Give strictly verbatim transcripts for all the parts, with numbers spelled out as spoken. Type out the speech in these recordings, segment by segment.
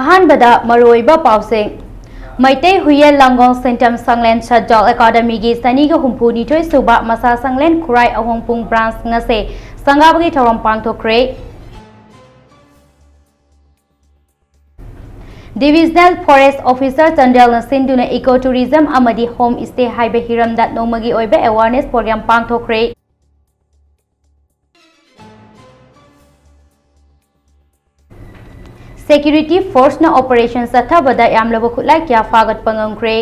ꯑꯍꯥꯟꯕꯗ ꯃꯔꯨꯑꯣꯏꯕ ꯄꯥꯎꯁꯤꯡ꯫ ꯃꯩꯇꯩ ꯍꯨꯏꯌꯦꯟ ꯂꯥꯡꯒꯣꯜ ꯁꯦꯟꯇꯝ ꯁꯪꯂꯦꯟ ꯁꯠꯖꯥꯎ ꯑꯦꯀꯥꯗꯃꯤꯒꯤ ꯆꯅꯤꯒ ꯍꯨꯝꯐꯨ ꯅꯤꯊꯣꯏ ꯁꯨꯕ ꯃꯁꯥ ꯁꯪꯂꯦꯟ ꯈꯨꯔꯥꯏ ꯑꯍꯣꯡꯄꯨꯡ ꯕ꯭ꯔꯥꯟꯁ ꯉꯁꯤ ꯁꯪꯒꯥꯕꯒꯤ ꯊꯧꯔꯝ ꯄꯥꯡꯊꯣꯛꯈ꯭ꯔꯦ꯫ Divisional Forest Officer ꯆꯥꯟꯗꯦꯜꯅ ꯁꯤꯟꯗꯨꯅ Eco Tourism ꯑꯃꯗꯤ Home Stay ꯍꯥꯏꯕ ꯍꯤꯔꯝꯗ ꯅꯣꯡꯃꯒꯤ ꯑꯣꯏꯕ awareness program ꯄꯥꯡꯊꯣꯛꯈ꯭ꯔꯦ꯫ Security Forceꯅ operation ꯆꯠꯊꯕꯗ ꯌꯥꯝꯂꯕ ꯈꯨꯠꯂꯥꯏ ꯀꯌꯥ ꯐꯥꯒꯠꯄ ꯉꯝꯈ꯭ꯔꯦ꯫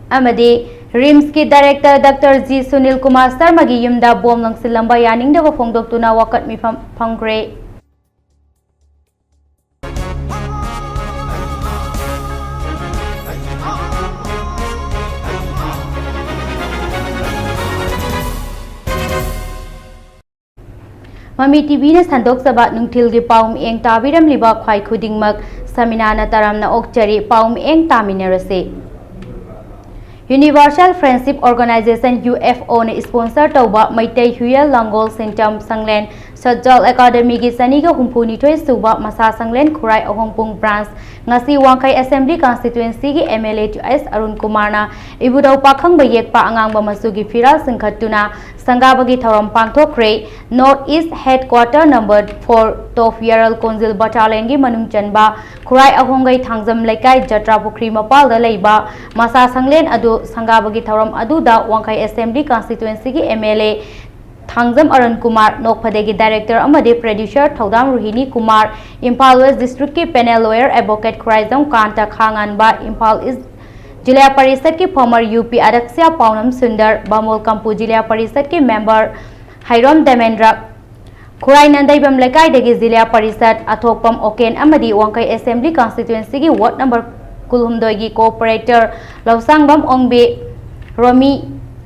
ꯑꯃꯗꯤ RIMSꯀꯤ director Doctor G Sunil Kumar ꯁꯔꯃꯒꯤ ꯌꯨꯝꯗ ꯕꯣꯝ ꯂꯪꯁꯤꯜꯂꯝꯕ ꯌꯥꯅꯤꯡꯗꯕ ꯐꯣꯡꯗꯣꯛꯇꯨꯅ ꯋꯥꯀꯠ ꯃꯤꯐꯝ ꯐꯝꯈ꯭ꯔꯦ꯫ ꯃꯃꯤ ꯇꯤꯚꯤꯅ ꯁꯟꯗꯣꯛꯆꯕ ꯅꯨꯡꯊꯤꯜꯒꯤ ꯄꯥꯎ ꯃꯤꯠꯌꯦꯡ ꯇꯥꯕꯤꯔꯝꯂꯤꯕ ꯈ꯭ꯋꯥꯏ ꯈꯨꯗꯤꯡꯃꯛ ꯁꯃꯤꯅꯥꯅ ꯇꯔꯥꯝꯅ ꯑꯣꯛꯆꯔꯤ꯫ ꯄꯥꯎ ꯃꯤꯠꯌꯦꯡ ꯇꯥꯃꯤꯟꯅꯔꯁꯤ꯫ Universal Friendship Organization, UFOꯅ sponsor ꯇꯧꯕ ꯃꯩꯇꯩ ꯍꯨꯏꯌꯦꯟ ꯂꯥꯡꯒꯣꯜ ꯁꯦꯟꯇꯝ ꯁꯪꯂꯦꯟ ꯁꯠꯖꯥꯎ ꯑꯦꯀꯥꯗꯃꯤꯒꯤ ꯆꯅꯤꯒ ꯍꯨꯝꯐꯨ ꯅꯤꯊꯣꯏ ꯁꯨꯕ ꯃꯁꯥ ꯁꯪꯂꯦꯟ ꯈꯨꯔꯥꯏ ꯑꯍꯣꯡꯄꯨꯡ ꯕ꯭ꯔꯥꯟꯁ ꯉꯁꯤ ꯋꯥꯡꯈꯩ ꯑꯦꯁꯦꯝꯕ꯭ꯂꯤ ꯀꯟꯁꯇꯤꯇ꯭ꯋꯦꯟꯁꯤꯒꯤ MLA ꯇꯨ ꯑꯦꯁ ꯑꯔꯨꯟ ꯀꯨꯃꯥꯔꯅ ꯏꯕꯨꯙꯧ ꯄꯥꯈꯪꯕ ꯌꯦꯛꯄ ꯑꯉꯥꯡꯕ ꯃꯆꯨꯒꯤ ꯐꯤꯔꯥꯜ ꯆꯤꯡꯈꯠꯇꯨꯅ ꯁꯪꯒꯥꯕꯒꯤ ꯊꯧꯔꯝ ꯄꯥꯡꯊꯣꯛꯈ꯭ꯔꯦ꯫ North East Headquarter number four Top Yaral Council Battalionꯒꯤ ꯃꯅꯨꯡ ꯆꯟꯕ ꯈꯨꯔꯥꯏ ꯑꯍꯣꯡꯒꯩ ꯊꯥꯡꯖꯝ ꯂꯩꯀꯥꯏ ꯖꯇ꯭ꯔꯥ ꯄꯨꯈ꯭ꯔꯤ ꯃꯄꯥꯜꯗ ꯂꯩꯕ ꯃꯁꯥ ꯁꯪꯂꯦꯟ ꯑꯗꯨ ꯁꯪꯒꯥꯕꯒꯤ ꯊꯧꯔꯝ ꯑꯗꯨꯗ ꯋꯥꯡꯈꯩ ꯑꯦꯁꯦꯝꯕ꯭ꯂꯤ ꯀꯟꯁꯇꯤꯇ꯭ꯋꯦꯟꯁꯤꯒꯤ MLA ꯊꯥꯡꯖꯝ ꯑꯔꯨꯟ ꯀꯨꯃꯥꯔ, ꯅꯣꯛꯐꯗꯦꯒꯤ director ꯑꯃꯗꯤ producer ꯊꯧꯗꯥꯝ ꯔꯣꯍꯤꯅꯤ Kumar, Imphal West Districtꯀꯤ panel lawyer advocate Khuraijam ꯀꯥꯟꯇ, ꯈꯥꯉꯥꯟꯕ, Imphal East ꯖꯤꯂꯥ ꯄꯔꯤꯁꯠꯀꯤ former UP ꯑꯗꯛꯁ꯭ꯌꯥ ꯄꯥꯎꯅꯝ ꯁꯨꯟꯗꯔ, ꯕꯥꯃꯣꯜ ꯀꯝꯄꯨ ꯖꯤꯂꯥ ꯄꯔꯤꯁꯠꯀꯤ member ꯍꯩꯔꯣꯝ ꯗꯦꯃꯦꯟꯗ꯭ꯔ, ꯈꯨꯔꯥꯏ ꯅꯟꯗꯩꯕꯝ ꯂꯩꯀꯥꯏꯗꯒꯤ ꯖꯤꯂꯥ ꯄꯔꯤꯁꯠ ꯑꯊꯣꯛꯄꯝ ꯑꯣꯀꯦꯟ ꯑꯃꯗꯤ ꯋꯥꯡꯈꯩ assembly ꯀꯟꯁꯇꯤꯇ꯭ꯋꯦꯟꯁꯤꯒꯤ ward number ꯀꯨꯜꯍꯨꯝꯗꯣꯏꯒꯤ corporator Lousangbam ꯑꯣꯡꯕꯤ ꯔꯣꯃꯤ,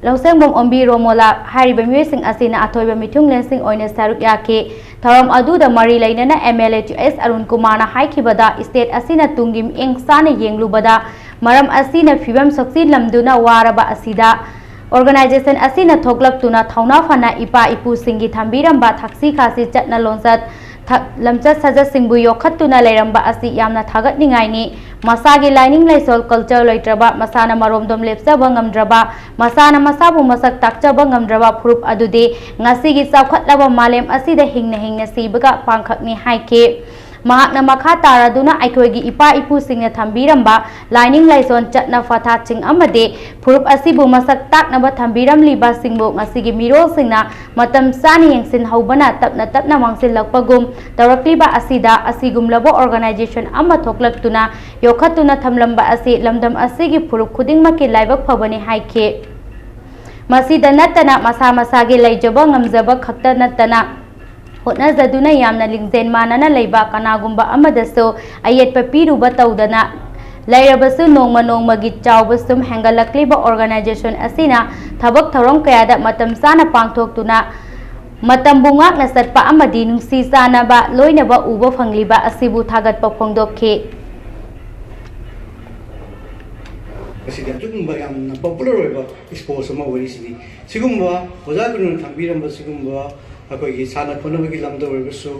ꯂꯧꯁꯥꯡꯕꯝ ꯑꯣꯡꯕꯤ ꯔꯣꯃꯣꯂꯥ ꯍꯥꯏꯔꯤꯕ ꯃꯤꯑꯣꯏꯁꯤꯡ ꯑꯁꯤꯅ ꯑꯊꯣꯏꯕ ꯃꯤꯊꯨꯡꯂꯦꯟꯁꯤꯡ ꯑꯣꯏꯅ ꯁꯔꯨꯛ ꯌꯥꯈꯤ꯫ ꯊꯧꯔꯝ ꯑꯗꯨꯗ ꯃꯔꯤ ꯂꯩꯅꯅ MLA ꯇꯨ ꯑꯦꯁ ꯑꯔꯨꯟ ꯀꯨꯃꯥꯔꯅ ꯍꯥꯏꯈꯤꯕꯗ, state ꯑꯁꯤꯅ ꯇꯨꯡꯒꯤ ꯃꯤꯠꯌꯦꯡ ꯆꯥꯅ ꯌꯦꯡꯂꯨꯕꯗ, ꯃꯔꯝ ꯑꯁꯤꯅ ꯐꯤꯕꯝ ꯁꯣꯛꯆꯤꯜꯂꯝꯗꯨꯅ ꯋꯥꯔꯕ ꯑꯁꯤꯗ Organization ꯑꯁꯤꯅ ꯊꯣꯛꯂꯛꯇꯨꯅ ꯊꯧꯅꯥ ꯐꯅ ꯏꯄꯥ ꯏꯄꯨꯁꯤꯡꯒꯤ ꯊꯝꯕꯤꯔꯝꯕ ꯊꯛꯁꯤ ꯈꯥꯁꯤ ꯆꯠꯅ ꯂꯣꯟꯆꯠ, ꯊ-, ꯂꯝꯆꯠ ꯁꯥꯖꯠꯁꯤꯡꯕꯨ ꯌꯣꯛꯈꯠꯇꯨꯅ ꯂꯩꯔꯝꯕ ꯑꯁꯤ ꯌꯥꯝꯅ ꯊꯥꯒꯠꯅꯤꯡꯉꯥꯏꯅꯤ꯫ ꯃꯁꯥꯒꯤ ꯂꯥꯏꯅꯤꯡ ꯂꯥꯏꯁꯣꯜ culture ꯂꯩꯇ꯭ꯔꯕ, ꯃꯁꯥꯅ ꯃꯔꯣꯝꯗꯣꯝ ꯂꯦꯞꯆꯕ ꯉꯝꯗ꯭ꯔꯕ, ꯃꯁꯥꯅ ꯃꯁꯥꯕꯨ ꯃꯁꯛ ꯇꯥꯛꯆꯕ ꯉꯝꯗ꯭ꯔꯕ ꯐꯨꯔꯨꯞ ꯑꯗꯨꯗꯤ ꯉꯁꯤꯒꯤ ꯆꯥꯎꯈꯠꯂꯕ ꯃꯥꯂꯦꯝ ꯑꯁꯤꯗ ꯍꯤꯡꯅ ꯍꯤꯡꯅ ꯁꯤꯕꯒ ꯄꯥꯡꯈꯛꯅꯤ ꯍꯥꯏꯈꯤ꯫ ꯃꯍꯥꯛꯅ ꯃꯈꯥ ꯇꯥꯔꯗꯨꯅ ꯑꯩꯈꯣꯏꯒꯤ ꯏꯄꯥ ꯏꯄꯨꯁꯤꯡꯅ ꯊꯝꯕꯤꯔꯝꯕ ꯂꯥꯏꯅꯤꯡ ꯂꯥꯏꯁꯣꯟ ꯆꯠꯅ ꯄꯊꯥꯞꯁꯤꯡ ꯑꯃꯗꯤ ꯐꯨꯔꯨꯞ ꯑꯁꯤꯕꯨ ꯃꯁꯛ ꯇꯥꯛꯅꯕ ꯊꯝꯕꯤꯔꯝꯂꯤꯕꯁꯤꯡꯕꯨ ꯉꯁꯤꯒꯤ ꯃꯤꯔꯣꯜꯁꯤꯡꯅ ꯃꯇꯝ ꯆꯥꯅ ꯌꯦꯡꯁꯤꯟꯍꯧꯕꯅ ꯇꯞꯅ ꯇꯞꯅ ꯃꯥꯡꯁꯤꯜꯂꯛꯄꯒꯨꯝ ꯇꯧꯔꯛꯂꯤꯕ ꯑꯁꯤꯗ ꯑꯁꯤꯒꯨꯝꯂꯕ organization ꯑꯃ ꯊꯣꯛꯂꯛꯇꯨꯅ ꯌꯣꯛꯈꯠꯇꯨꯅ ꯊꯝꯂꯝꯕ ꯑꯁꯤ ꯂꯝꯗꯝ ꯑꯁꯤꯒꯤ ꯐꯨꯔꯨꯞ ꯈꯨꯗꯤꯡꯃꯛꯀꯤ ꯂꯥꯏꯕꯛ ꯐꯕꯅꯤ ꯍꯥꯏꯈꯤ꯫ ꯃꯁꯤꯗ ꯅꯠꯇꯅ ꯃꯁꯥ ꯃꯁꯥꯒꯤ ꯂꯩꯖꯕ ꯉꯝꯖꯕ ꯈꯛꯇ ꯅꯠꯇꯅ ꯍꯣꯠꯅꯖꯗꯨꯅ ꯌꯥꯝꯅ ꯂꯤꯡꯖꯦꯜ ꯃꯥꯟꯅꯅ ꯂꯩꯕ ꯀꯅꯥꯒꯨꯝꯕ ꯑꯃꯗꯁꯨ ꯑꯌꯦꯠꯄ ꯄꯤꯔꯨꯕ ꯇꯧꯗꯅ ꯂꯩꯔꯕꯁꯨ ꯅꯣꯡꯃ ꯅꯣꯡꯃꯒꯤ ꯆꯥꯎꯕ ꯁꯨꯝ ꯍꯦꯟꯒꯠꯂꯛꯂꯤꯕ organization ꯑꯁꯤꯅ ꯊꯕꯛ ꯊꯧꯔꯝ ꯀꯌꯥꯗ ꯃꯇꯝ ꯆꯥꯅ ꯄꯥꯡꯊꯣꯛꯇꯨꯅ ꯃꯇꯝꯕꯨ ꯉꯥꯛꯅ ꯆꯠꯄ ꯑꯃꯗꯤ ꯅꯨꯡꯁꯤ ꯆꯥꯟꯅꯕ ꯂꯣꯏꯅꯕ ꯎꯕ ꯐꯪꯂꯤꯕ ꯑꯁꯤꯕꯨ ꯊꯥꯒꯠꯄ ꯐꯣꯡꯗꯣꯛꯈꯤ꯫ ꯃꯁꯤꯗꯤ ꯑꯗꯨꯒꯨꯝꯕ ꯌꯥꯝꯅ popular ꯑꯣꯏꯕ sports ꯑꯃ ꯑꯣꯏꯔꯤꯁꯤꯅꯤ꯫ ꯁꯤꯒꯨꯝꯕ ꯑꯣꯖꯥ ꯒꯨꯔꯨꯅ ꯊꯝꯕꯤꯔꯝꯕ ꯁꯤꯒꯨꯝꯕ ꯑꯩꯈꯣꯏꯒꯤ ꯁꯥꯟꯅ ꯈꯣꯠꯅꯕꯒꯤ ꯂꯝꯗ ꯑꯣꯏꯔꯒꯁꯨ,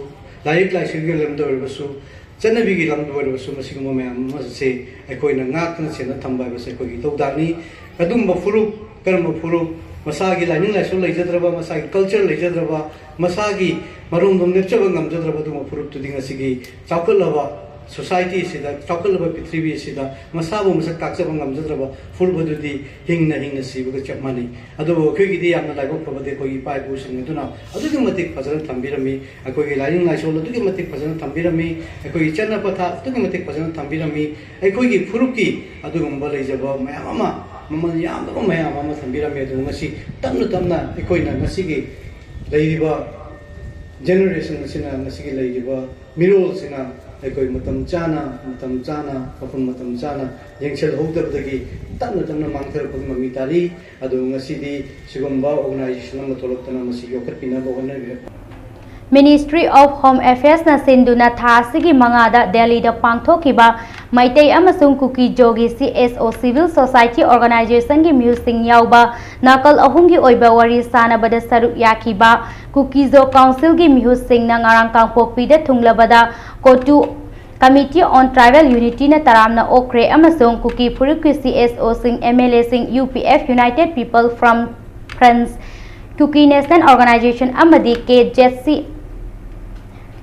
ꯂꯥꯏꯔꯤꯛ ꯂꯥꯏꯁꯨꯒꯤ ꯂꯝꯗ ꯑꯣꯏꯔꯒꯁꯨ, ꯆꯠꯅꯕꯤꯒꯤ ꯂꯝꯗ ꯑꯣꯏꯔꯒꯁꯨ ꯃꯁꯤꯒꯨꯝꯕ ꯃꯌꯥꯝ ꯑꯃ ꯑꯁꯤ ꯑꯩꯈꯣꯏꯅ ꯉꯥꯛꯇꯨꯅ ꯁꯦꯟꯅ ꯊꯝꯕ ꯍꯥꯏꯕꯁꯦ ꯑꯩꯈꯣꯏꯒꯤ ꯏꯊꯧꯗꯥꯡꯅꯤ꯫ ꯑꯗꯨꯝꯕ ꯐꯨꯔꯨꯞ, ꯀꯔꯝꯕ ꯐꯨꯔꯨꯞ, ꯃꯁꯥꯒꯤ ꯂꯥꯏꯅꯤꯡ ꯂꯥꯏꯁꯣꯟ ꯂꯩꯖꯗ꯭ꯔꯕ, ꯃꯁꯥꯒꯤ culture ꯂꯩꯖꯗ꯭ꯔꯕ, ꯃꯁꯥꯒꯤ ꯃꯔꯣꯝꯗꯣꯝ ꯂꯦꯞꯆꯕ ꯉꯝꯖꯗ꯭ꯔꯕ ꯑꯗꯨꯒꯨꯝꯕ ꯐꯨꯔꯨꯞꯇꯨꯗꯤ ꯉꯁꯤꯒꯤ ꯆꯥꯎꯈꯠꯂꯕ society ꯑꯁꯤꯗ, ꯆꯥꯎꯈꯠꯂꯕ ꯄ꯭ꯔꯤꯊꯤꯕꯤ ꯑꯁꯤꯗ ꯃꯁꯥꯕꯨ ꯃꯁꯛ ꯇꯥꯛꯆꯕ ꯉꯝꯖꯗ꯭ꯔꯕ ꯐꯨꯔꯨꯞ ꯑꯗꯨꯗꯤ ꯍꯤꯡꯅ ꯍꯤꯡꯅ ꯁꯤꯕꯒ ꯆꯞ ꯃꯥꯟꯅꯩ꯫ ꯑꯗꯨꯕꯨ ꯑꯩꯈꯣꯏꯒꯤꯗꯤ ꯌꯥꯝꯅ ꯂꯥꯏꯕꯛ ꯐꯕꯗꯤ ꯑꯩꯈꯣꯏꯒꯤ ꯏꯄꯥ ꯏꯄꯨꯁꯤꯡ ꯑꯗꯨꯅ ꯑꯗꯨꯛꯀꯤ ꯃꯇꯤꯛ ꯐꯖꯅ ꯊꯝꯕꯤꯔꯝꯃꯤ, ꯑꯩꯈꯣꯏꯒꯤ ꯂꯥꯏꯅꯤꯡ ꯂꯥꯏꯁꯣꯜ ꯑꯗꯨꯛꯀꯤ ꯃꯇꯤꯛ ꯐꯖꯅ ꯊꯝꯕꯤꯔꯝꯃꯤ, ꯑꯩꯈꯣꯏꯒꯤ ꯆꯠꯅ ꯄꯊꯥꯞ ꯑꯗꯨꯛꯀꯤ ꯃꯇꯤꯛ ꯐꯖꯅ ꯊꯝꯕꯤꯔꯝꯃꯤ, ꯑꯩꯈꯣꯏꯒꯤ ꯐꯨꯔꯨꯞꯀꯤ ꯑꯗꯨꯒꯨꯝꯕ ꯂꯩꯖꯕ ꯃꯌꯥꯝ ꯑꯃ, ꯃꯃꯜ ꯌꯥꯝꯂꯕ ꯃꯌꯥꯝ ꯑꯃ ꯊꯝꯕꯤꯔꯝꯃꯤ꯫ ꯑꯗꯨꯅ ꯉꯁꯤ ꯇꯞꯅ ꯇꯞꯅ ꯑꯩꯈꯣꯏꯅ ꯉꯁꯤꯒꯤ ꯂꯩꯔꯤꯕ generation ꯑꯁꯤꯅ, ꯉꯁꯤꯒꯤ ꯂꯩꯔꯤꯕ ꯃꯤꯔꯣꯜꯁꯤꯅ ꯑꯩꯈꯣꯏ ꯃꯇꯝ ꯆꯥꯅ, ꯃꯇꯝ ꯆꯥꯅ, ꯃꯐꯝ ꯃꯇꯝ ꯆꯥꯅ ꯌꯦꯡꯁꯤꯜꯍꯧꯗꯕꯗꯒꯤ ꯇꯞꯅ ꯇꯞꯅ ꯃꯥꯡꯊꯔꯛꯄꯒꯤ ꯃꯃꯤ ꯇꯥꯔꯤ꯫ ꯑꯗꯨ ꯉꯁꯤꯗꯤ ꯁꯤꯒꯨꯝꯕ organization ꯑꯃ ꯊꯣꯛꯂꯛꯇꯅ ꯃꯁꯤ ꯌꯣꯛꯈꯠꯄꯤꯅꯕ ꯍꯣꯠꯅꯕꯤꯔꯛꯄ꯫ Ministry of Home Affairsꯅ ꯁꯤꯟꯗꯨꯅ ꯊꯥ ꯑꯁꯤꯒꯤ ꯃꯉꯥꯗ ꯗꯦꯜꯂꯤꯗ ꯄꯥꯡꯊꯣꯛꯈꯤꯕ ꯃꯩꯇꯩ ꯑꯃꯁꯨꯡ ꯀꯨꯀꯤ ꯖꯣꯒꯤ CSO, Civil Society Organizationꯒꯤ ꯃꯤꯍꯨꯠꯁꯤꯡ ꯌꯥꯎꯕ ꯅꯥꯀꯜ ꯑꯍꯨꯝꯒꯤ ꯑꯣꯏꯕ ꯋꯥꯔꯤ ꯁꯥꯅꯕꯗ ꯁꯔꯨꯛ ꯌꯥꯈꯤꯕ ꯀꯨꯀꯤ ꯖꯣ ꯀꯥꯎꯟꯁꯤꯜꯒꯤ ꯃꯤꯍꯨꯠꯁꯤꯡꯅ ꯉꯔꯥꯡ ꯀꯥꯡꯄꯣꯛꯄꯤꯗ ꯊꯨꯡꯂꯕꯗ COTU, Committee on Tribal Unityꯅ ꯇꯔꯥꯝꯅ ꯑꯣꯛꯈ꯭ꯔꯦ ꯑꯃꯁꯨꯡ ꯀꯨꯀꯤ ꯐꯨꯔꯨꯞꯀꯤ CSOꯁꯤꯡ, MLAꯁꯤꯡ, UPF, United People Front, Kuki National Organization ꯑꯃꯗꯤ KZC,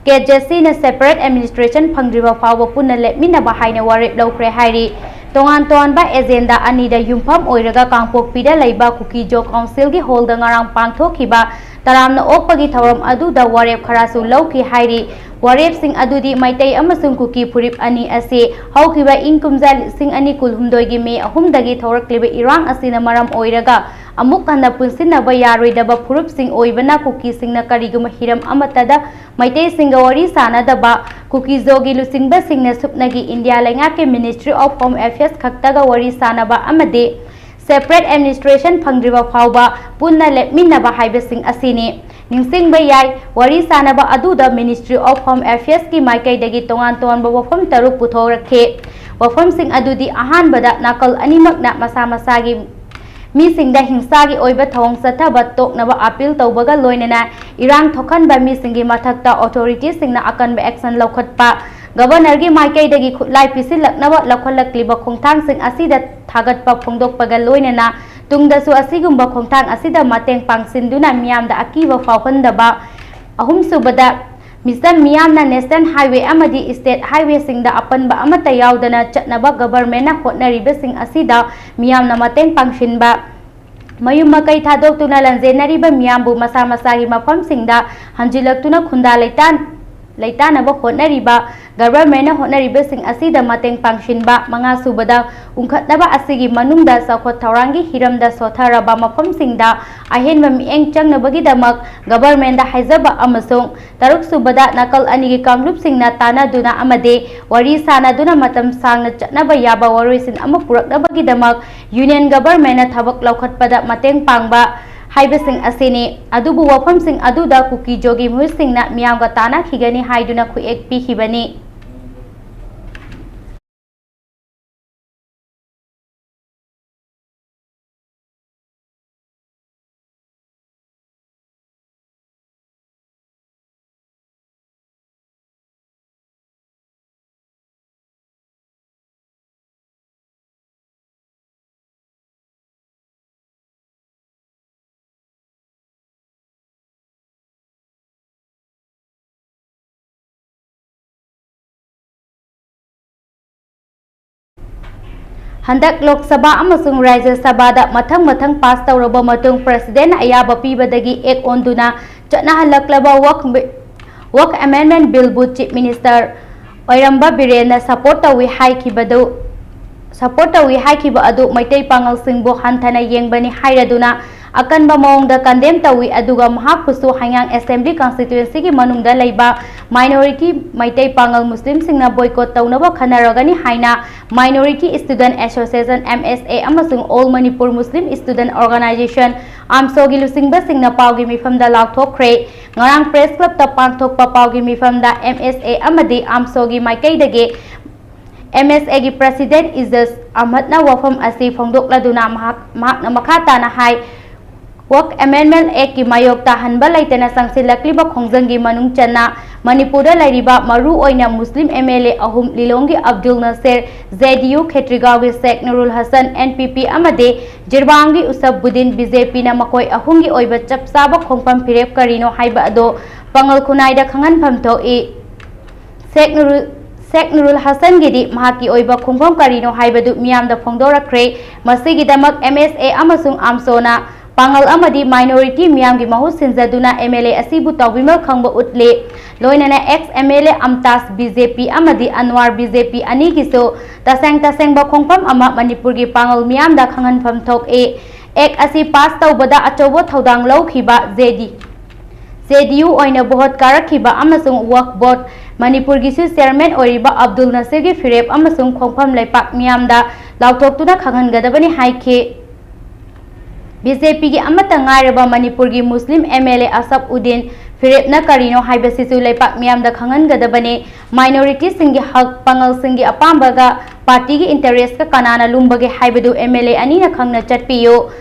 KZCꯅ separate administration ꯐꯪꯗ꯭ꯔꯤꯕ ꯐꯥꯎꯕ ꯄꯨꯟꯅ ꯂꯦꯞꯃꯤꯟꯅꯕ ꯍꯥꯏꯅ ꯋꯥꯔꯦꯞ ꯂꯧꯈ꯭ꯔꯦ ꯍꯥꯏꯔꯤ꯫ ꯇꯣꯉꯥꯟ ꯇꯣꯉꯥꯟꯕ agenda ꯑꯅꯤꯗ ꯌꯨꯝꯐꯝ ꯑꯣꯏꯔꯒ ꯀꯥꯡꯄꯣꯛꯄꯤꯗ ꯂꯩꯕ ꯀꯨꯀꯤ ꯖꯣ ꯀꯥꯎꯟꯁꯤꯜꯒꯤ ꯍꯣꯜꯗ ꯉꯔꯥꯡ ꯄꯥꯡꯊꯣꯛꯈꯤꯕ ꯇꯔꯥꯝꯅ ꯑꯣꯛꯄꯒꯤ ꯊꯧꯔꯝ ꯑꯗꯨꯗ ꯋꯥꯔꯦꯞ ꯈꯔꯁꯨ ꯂꯧꯈꯤ ꯍꯥꯏꯔꯤ꯫ ꯋꯥꯔꯦꯞꯁꯤꯡ ꯑꯗꯨꯗꯤ ꯃꯩꯇꯩ ꯑꯃꯁꯨꯡ ꯀꯨꯀꯤ ꯐꯨꯔꯨꯞ ꯑꯅꯤ ꯑꯁꯤ ꯍꯧꯈꯤꯕ ꯏꯪ ꯀꯨꯝꯖꯥ ꯂꯤꯁꯤꯡ ꯑꯅꯤ ꯀꯨꯟꯍꯨꯝꯗꯣꯏꯒꯤ ꯃꯦ ꯑꯍꯨꯝꯗꯒꯤ ꯊꯣꯔꯛꯂꯤꯕ ꯏꯔꯥꯡ ꯑꯁꯤꯅ ꯃꯔꯝ ꯑꯣꯏꯔꯒ ꯑꯃꯨꯛ ꯍꯟꯅ ꯄꯨꯟꯁꯤꯟꯅꯕ ꯌꯥꯔꯣꯏꯗꯕ ꯐꯨꯔꯨꯞꯁꯤꯡ ꯑꯣꯏꯕꯅ ꯀꯨꯀꯤꯁꯤꯡꯅ ꯀꯔꯤꯒꯨꯝꯕ ꯍꯤꯔꯝ ꯑꯃꯠꯇꯗ ꯃꯩꯇꯩꯁꯤꯡꯒ ꯋꯥꯔꯤ ꯁꯥꯅꯗꯕ, ꯀꯨꯀꯤ ꯖꯣꯒꯤ ꯂꯨꯆꯤꯡꯕꯁꯤꯡꯅ ꯁꯨꯞꯅꯒꯤ ꯏꯟꯗꯤꯌꯥ ꯂꯩꯉꯥꯛꯀꯤ Ministry of Home Affairs ꯈꯛꯇꯒ ꯋꯥꯔꯤ ꯁꯥꯅꯕ ꯑꯃꯗꯤ separate administration ꯐꯪꯗ꯭ꯔꯤꯕ ꯐꯥꯎꯕ ꯄꯨꯟꯅ ꯂꯦꯞꯃꯤꯟꯅꯕ ꯍꯥꯏꯕꯁꯤꯡ ꯑꯁꯤꯅꯤ꯫ ꯅꯤꯡꯁꯤꯡꯕ ꯌꯥꯏ, ꯋꯥꯔꯤ ꯁꯥꯅꯕ ꯑꯗꯨꯗ Ministry of Home Affairsꯀꯤ ꯃꯥꯏꯀꯩꯗꯒꯤ ꯇꯣꯉꯥꯟ ꯇꯣꯉꯥꯟꯕ ꯋꯥꯐꯝ ꯇꯔꯨꯛ ꯄꯨꯊꯣꯔꯛꯈꯤ꯫ ꯋꯥꯐꯝꯁꯤꯡ ꯑꯗꯨꯗꯤ ꯑꯍꯥꯟꯕꯗ ꯅꯥꯀꯜ ꯑꯅꯤꯃꯛꯅ ꯃꯁꯥ ꯃꯁꯥꯒꯤ ꯃꯤꯁꯤꯡꯗ ꯍꯤꯡꯁꯥꯒꯤ ꯑꯣꯏꯕ ꯊꯧꯑꯣꯡ ꯆꯠꯊꯕ ꯇꯣꯛꯅꯕ appeal ꯇꯧꯕꯒ ꯂꯣꯏꯅꯅ ꯏꯔꯥꯡ ꯊꯣꯛꯍꯟꯕ ꯃꯤꯁꯤꯡꯒꯤ ꯃꯊꯛꯇ authorityꯁꯤꯡꯅ ꯑꯀꯟꯕ action ꯂꯧꯈꯠꯄ, Governorꯒꯤ ꯃꯥꯏꯀꯩꯗꯒꯤ ꯈꯨꯠꯂꯥꯏ ꯄꯤꯁꯤꯜꯂꯛꯅꯕ ꯂꯧꯈꯠꯂꯛꯂꯤꯕ ꯈꯣꯡꯊꯥꯡꯁꯤꯡ ꯑꯁꯤꯗ ꯊꯥꯒꯠꯄ ꯐꯣꯡꯗꯣꯛꯄꯒ ꯂꯣꯏꯅꯅ ꯇꯨꯡꯗꯁꯨ ꯑꯁꯤꯒꯨꯝꯕ ꯈꯣꯡꯊꯥꯡ ꯑꯁꯤꯗ ꯃꯇꯦꯡ ꯄꯥꯡꯁꯤꯟꯗꯨꯅ ꯃꯤꯌꯥꯝꯗ ꯑꯀꯤꯕ ꯐꯥꯎꯍꯟꯗꯕ, ꯑꯍꯨꯝꯁꯨꯕꯗ, ꯃꯤꯆꯝ ꯃꯤꯌꯥꯝꯅ national highway ꯑꯃꯗꯤ state highwayꯁꯤꯡꯗ ꯑꯄꯟꯕ ꯑꯃꯠꯇ ꯌꯥꯎꯗꯅ ꯆꯠꯅꯕ governmentꯅ ꯍꯣꯠꯅꯔꯤꯕꯁꯤꯡ ꯑꯁꯤꯗ ꯃꯤꯌꯥꯝꯅ ꯃꯇꯦꯡ ꯄꯥꯡꯁꯤꯟꯕ, ꯃꯌꯨꯝ ꯃꯀꯩ ꯊꯥꯗꯣꯛꯇꯨꯅ ꯂꯥꯟꯖꯦꯟꯅꯔꯤꯕ ꯃꯤꯌꯥꯝꯕꯨ ꯃꯁꯥ ꯃꯁꯥꯒꯤ ꯃꯐꯝꯁꯤꯡꯗ ꯍꯟꯖꯤꯜꯂꯛꯇꯨꯅ ꯈꯨꯟꯗꯥ ꯂꯩꯇꯥꯟ-, ꯂꯩꯇꯥꯅꯕ ꯍꯣꯠꯅꯔꯤꯕ governmentꯅ ꯍꯣꯠꯅꯔꯤꯕꯁꯤꯡ ꯑꯁꯤꯗ ꯃꯇꯦꯡ ꯄꯥꯡꯁꯤꯟꯕ, ꯃꯉꯥꯁꯨꯕꯗ, ꯎꯪꯈꯠꯅꯕ ꯑꯁꯤꯒꯤ ꯃꯅꯨꯡꯗ ꯆꯥꯎꯈꯠ ꯊꯧꯔꯥꯡꯒꯤ ꯍꯤꯔꯝꯗ ꯁꯣꯠꯊꯔꯕ ꯃꯐꯝꯁꯤꯡꯗ ꯑꯍꯦꯟꯕ ꯃꯤꯠꯌꯦꯡ ꯆꯪꯅꯕꯒꯤꯗꯃꯛ governmentꯗ ꯍꯥꯏꯖꯕ ꯑꯃꯁꯨꯡ ꯇꯔꯨꯛꯁꯨꯕꯗ, ꯅꯥꯀꯜ ꯑꯅꯤꯒꯤ ꯀꯥꯡꯂꯨꯞꯁꯤꯡꯅ ꯇꯥꯟꯅꯗꯨꯅ ꯑꯃꯗꯤ ꯋꯥꯔꯤ ꯁꯥꯅꯗꯨꯅ ꯃꯇꯝ ꯁꯥꯡꯅ ꯆꯠꯅꯕ ꯌꯥꯕ ꯋꯥꯔꯣꯏꯁꯤꯟ ꯑꯃ ꯄꯨꯔꯛꯅꯕꯒꯤꯗꯃꯛ union governmentꯅ ꯊꯕꯛ ꯂꯧꯈꯠꯄꯗ ꯃꯇꯦꯡ ꯄꯥꯡꯕ, ꯍꯥꯏꯕꯁꯤꯡ ꯑꯁꯤꯅꯤ꯫ ꯑꯗꯨꯕꯨ ꯋꯥꯐꯝꯁꯤꯡ ꯑꯗꯨꯗ ꯀꯨꯀꯤ ꯖꯣꯒꯤ ꯃꯤꯍꯨꯠꯁꯤꯡꯅ ꯃꯤꯌꯥꯝꯒ ꯇꯥꯟꯅꯈꯤꯒꯅꯤ ꯍꯥꯏꯗꯨꯅ ꯈꯨꯠꯌꯦꯛ ꯄꯤꯈꯤꯕꯅꯤ꯫ ꯍꯟꯗꯛ ꯂꯣꯛ ꯁꯚꯥ ꯑꯃꯁꯨꯡ ꯔꯥꯖ꯭ꯌ ꯁꯚꯥꯗ ꯃꯊꯪ ꯃꯊꯪ ꯄꯥꯁ ꯇꯧꯔꯕ ꯃꯇꯨꯡ ꯄ꯭ꯔꯁꯤꯗꯦꯟꯅ ꯑꯌꯥꯕ ꯄꯤꯕꯗꯒꯤ ꯑꯦꯛ ꯑꯣꯟꯗꯨꯅ ꯆꯠꯅꯍꯜꯂꯛꯂꯕ ꯋꯛꯐ ꯕꯤ-, ꯋꯛꯐ ꯑꯦꯃꯦꯟꯗꯃꯦꯟ ꯕꯤꯜꯕꯨ ꯆꯤꯐ ꯃꯤꯅꯤꯁꯇꯔ ꯑꯣꯏꯔꯝꯕ ꯕꯤꯔꯦꯟꯅ ꯁꯄꯣꯔꯠ ꯇꯧꯏ ꯍꯥꯏꯈꯤꯕꯗꯨ, ꯁꯄꯣꯔꯠ ꯇꯧꯏ ꯍꯥꯏꯈꯤꯕ ꯑꯗꯨ ꯃꯩꯇꯩ ꯄꯥꯉꯜꯁꯤꯡꯕꯨ ꯍꯟꯊꯅ ꯌꯦꯡꯕꯅꯤ ꯍꯥꯏꯔꯗꯨꯅ ꯑꯀꯟꯕ ꯃꯑꯣꯡꯗ ꯀꯟꯗꯦꯝ ꯇꯧꯏ, ꯑꯗꯨꯒ ꯃꯍꯥꯛꯄꯨꯁꯨ ꯍꯩꯉꯥꯡ ꯑꯦꯁꯦꯝꯕ꯭ꯂꯤ ꯀꯟꯁꯇꯤꯇ꯭ꯋꯦꯟꯁꯤꯒꯤ ꯃꯅꯨꯡꯗ ꯂꯩꯕ ꯃꯥꯏꯅꯣꯔꯤꯇꯤ ꯃꯩꯇꯩ ꯄꯥꯉꯜ ꯃꯨꯁꯂꯤꯝꯁꯤꯡꯅ ꯕꯣꯏꯀꯣꯠ ꯇꯧꯅꯕ ꯈꯟꯅꯔꯒꯅꯤ ꯍꯥꯏꯅ ꯃꯥꯏꯅꯣꯔꯤꯇꯤ ꯁ꯭ꯇꯨꯗꯦꯟꯠ ꯑꯦꯁꯣꯁꯤꯌꯦꯁꯟ, ꯑꯦꯝ ꯑꯦꯁ ꯑꯦ, ꯑꯃꯁꯨꯡ ꯑꯣꯜ ꯃꯅꯤꯄꯨꯔ ꯃꯨꯁꯂꯤꯝ ꯁ꯭ꯇꯨꯗꯦꯟꯠ ꯑꯣꯔꯒꯅꯥꯏꯖꯦꯁꯟ, ꯑꯥꯝꯁꯣꯒꯤ ꯂꯨꯆꯤꯡꯕꯁꯤꯡꯅ ꯄꯥꯎꯒꯤ ꯃꯤꯐꯝꯗ ꯂꯥꯎꯊꯣꯛꯈ꯭ꯔꯦ꯫ ꯉꯔꯥꯡ ꯄ꯭ꯔꯦꯁ ꯀ꯭ꯂꯕꯇ ꯄꯥꯡꯊꯣꯛꯄ ꯄꯥꯎꯒꯤ ꯃꯤꯐꯝꯗ ꯑꯦꯝ ꯑꯦꯁ ꯑꯦ ꯑꯃꯗꯤ ꯑꯥꯝꯁꯣꯒꯤ ꯃꯥꯏꯀꯩꯗꯒꯤ ꯑꯦꯝ ꯑꯦꯁ ꯑꯦꯒꯤ ꯄ꯭ꯔꯁꯤꯗꯦꯟꯠ ꯏꯖꯖ ꯑꯍꯃꯗꯅ ꯋꯥꯐꯝ ꯑꯁꯤ ꯐꯣꯡꯗꯣꯛꯂꯗꯨꯅ ꯃꯍꯥꯛ, ꯃꯍꯥꯛꯅ ꯃꯈꯥ ꯇꯥꯅ ꯍꯥꯏ, ꯋꯛꯐ ꯑꯦꯃꯦꯟꯗꯃꯦꯟ ꯑꯦꯛꯀꯤ ꯃꯥꯌꯣꯛꯇ ꯍꯟꯕ ꯂꯩꯇꯅ ꯆꯪꯁꯤꯜꯂꯛꯂꯤꯕ ꯈꯣꯡꯖꯪꯒꯤ ꯃꯅꯨꯡ ꯆꯟꯅ ꯃꯅꯤꯄꯨꯔꯗ ꯂꯩꯔꯤꯕ ꯃꯔꯨ ꯑꯣꯏꯅ ꯃꯨꯁꯂꯤꯝ ꯑꯦꯝ ꯑꯦꯜ ꯑꯦ ꯑꯍꯨꯝ, ꯂꯤꯂꯣꯡꯒꯤ ꯑꯕꯗꯨꯜ ꯅꯁꯤꯔ, ꯖꯦ ꯗꯤ ꯌꯨ, ꯈꯦꯇ꯭ꯔꯤꯒꯥꯎꯒꯤ ꯁꯦꯛ ꯅꯨꯔꯨꯜ ꯍꯁꯟ, ꯑꯦꯟ ꯄꯤ ꯄꯤ, ꯑꯃꯗꯤ ꯖꯤꯔꯕꯥꯡꯒꯤ ꯎꯁꯕꯨꯗꯤꯟ, ꯕꯤ ꯖꯦ ꯄꯤꯅ ꯃꯈꯣꯏ ꯑꯍꯨꯝꯒꯤ ꯑꯣꯏꯕ ꯆꯞ ꯆꯥꯕ ꯈꯣꯡꯐꯝ ꯐꯤꯔꯦꯞ ꯀꯔꯤꯅꯣ ꯍꯥꯏꯕ ꯑꯗꯨ ꯄꯥꯉꯜ ꯈꯨꯟꯅꯥꯏꯗ ꯈꯪꯍꯟꯐꯝ ꯊꯣꯛꯏ꯫ ꯁꯦꯛ ꯅꯨꯔꯨꯜ, ꯁꯦꯛ ꯅꯨꯔꯨꯜ ꯍꯁꯟꯒꯤꯗꯤ ꯃꯍꯥꯛꯀꯤ ꯑꯣꯏꯕ ꯈꯣꯡꯐꯝ ꯀꯔꯤꯅꯣ ꯍꯥꯏꯕꯗꯨ ꯃꯤꯌꯥꯝꯗ ꯐꯣꯡꯗꯣꯔꯛꯈ꯭ꯔꯦ꯫ ꯃꯁꯤꯒꯤꯗꯃꯛ ꯑꯦꯝ ꯑꯦꯁ ꯑꯦ ꯑꯃꯁꯨꯡ ꯑꯥꯝꯁꯣꯅ ꯄꯥꯉꯜ ꯑꯃꯗꯤ ꯃꯥꯏꯅꯣꯔꯤꯇꯤ ꯃꯤꯌꯥꯝꯒꯤ ꯃꯍꯨꯠ ꯁꯤꯟꯖꯗꯨꯅ ꯑꯦꯝ ꯑꯦꯜ ꯑꯦ ꯑꯁꯤꯕꯨ ꯇꯥꯎꯕꯤꯃꯜ ꯈꯪꯕ ꯎꯠꯂꯤ꯫ ꯂꯣꯏꯅꯅ ex M L A Amtaj, B J P, ꯑꯃꯗꯤ ꯑꯟꯋꯥꯔ, ꯕꯤ ꯖꯦ ꯄꯤ, ꯑꯅꯤꯒꯤꯁꯨ ꯇꯁꯦꯡ ꯇꯁꯦꯡꯕ ꯈꯣꯡꯐꯝ ꯑꯃ ꯃꯅꯤꯄꯨꯔꯒꯤ ꯄꯥꯉꯜ ꯃꯤꯌꯥꯝꯗ ꯈꯪꯍꯟꯐꯝ ꯊꯣꯛꯏ꯫ ꯑꯦꯛ ꯑꯁꯤ ꯄꯥꯁ ꯇꯧꯕꯗ ꯑꯆꯧꯕ ꯊꯧꯗꯥꯡ ꯂꯧꯈꯤꯕ ꯖꯦ ꯗꯤ, ꯖꯦ ꯗꯤ ꯌꯨ ꯑꯣꯏꯅ ꯚꯣꯠ ꯀꯥꯔꯛꯈꯤꯕ ꯑꯃꯁꯨꯡ ꯋꯛꯐ ꯕꯣꯔꯗ ꯃꯅꯤꯄꯨꯔꯒꯤꯁꯨ ꯆꯤꯌꯔꯃꯦꯟ ꯑꯣꯏꯔꯤꯕ ꯑꯕꯗꯨꯜ ꯅꯁꯤꯔꯒꯤ ꯐꯤꯔꯦꯞ ꯑꯃꯁꯨꯡ ꯈꯣꯡꯐꯝ ꯂꯩꯄꯥꯛ ꯃꯤꯌꯥꯝꯗ ꯂꯥꯎꯊꯣꯛꯇꯨꯅ ꯈꯪꯍꯟꯒꯗꯕꯅꯤ ꯍꯥꯏꯈꯤ꯫ ꯕꯤ ꯖꯦ ꯄꯤꯒꯤ ꯑꯃꯠꯇ ꯉꯥꯏꯔꯕ ꯃꯅꯤꯄꯨꯔꯒꯤ ꯃꯨꯁꯂꯤꯝ ꯑꯦꯝ ꯑꯦꯜ ꯑꯦ ꯑꯁꯐ ꯎꯗꯤꯟ ꯐꯤꯔꯦꯞꯅ ꯀꯔꯤꯅꯣ ꯍꯥꯏꯕꯁꯤꯁꯨ ꯂꯩꯄꯥꯛ ꯃꯤꯌꯥꯝꯗ ꯈꯪꯍꯟꯒꯗꯕꯅꯤ꯫ ꯃꯥꯏꯅꯣꯔꯤꯇꯤꯁꯤꯡꯒꯤ ꯍꯛ, ꯄꯥꯉꯜꯁꯤꯡꯒꯤ ꯑꯄꯥꯝꯕꯒ ꯄꯥꯔꯇꯤꯒꯤ ꯏꯟꯇꯔꯦꯁꯀ ꯀꯅꯥꯅ ꯂꯨꯝꯕꯒꯦ ꯍꯥꯏꯕꯗꯨ ꯑꯦꯝ ꯑꯦꯜ ꯑꯦ ꯑꯅꯤꯅ ꯈꯪꯅ ꯆꯠꯄꯤꯌꯨ꯫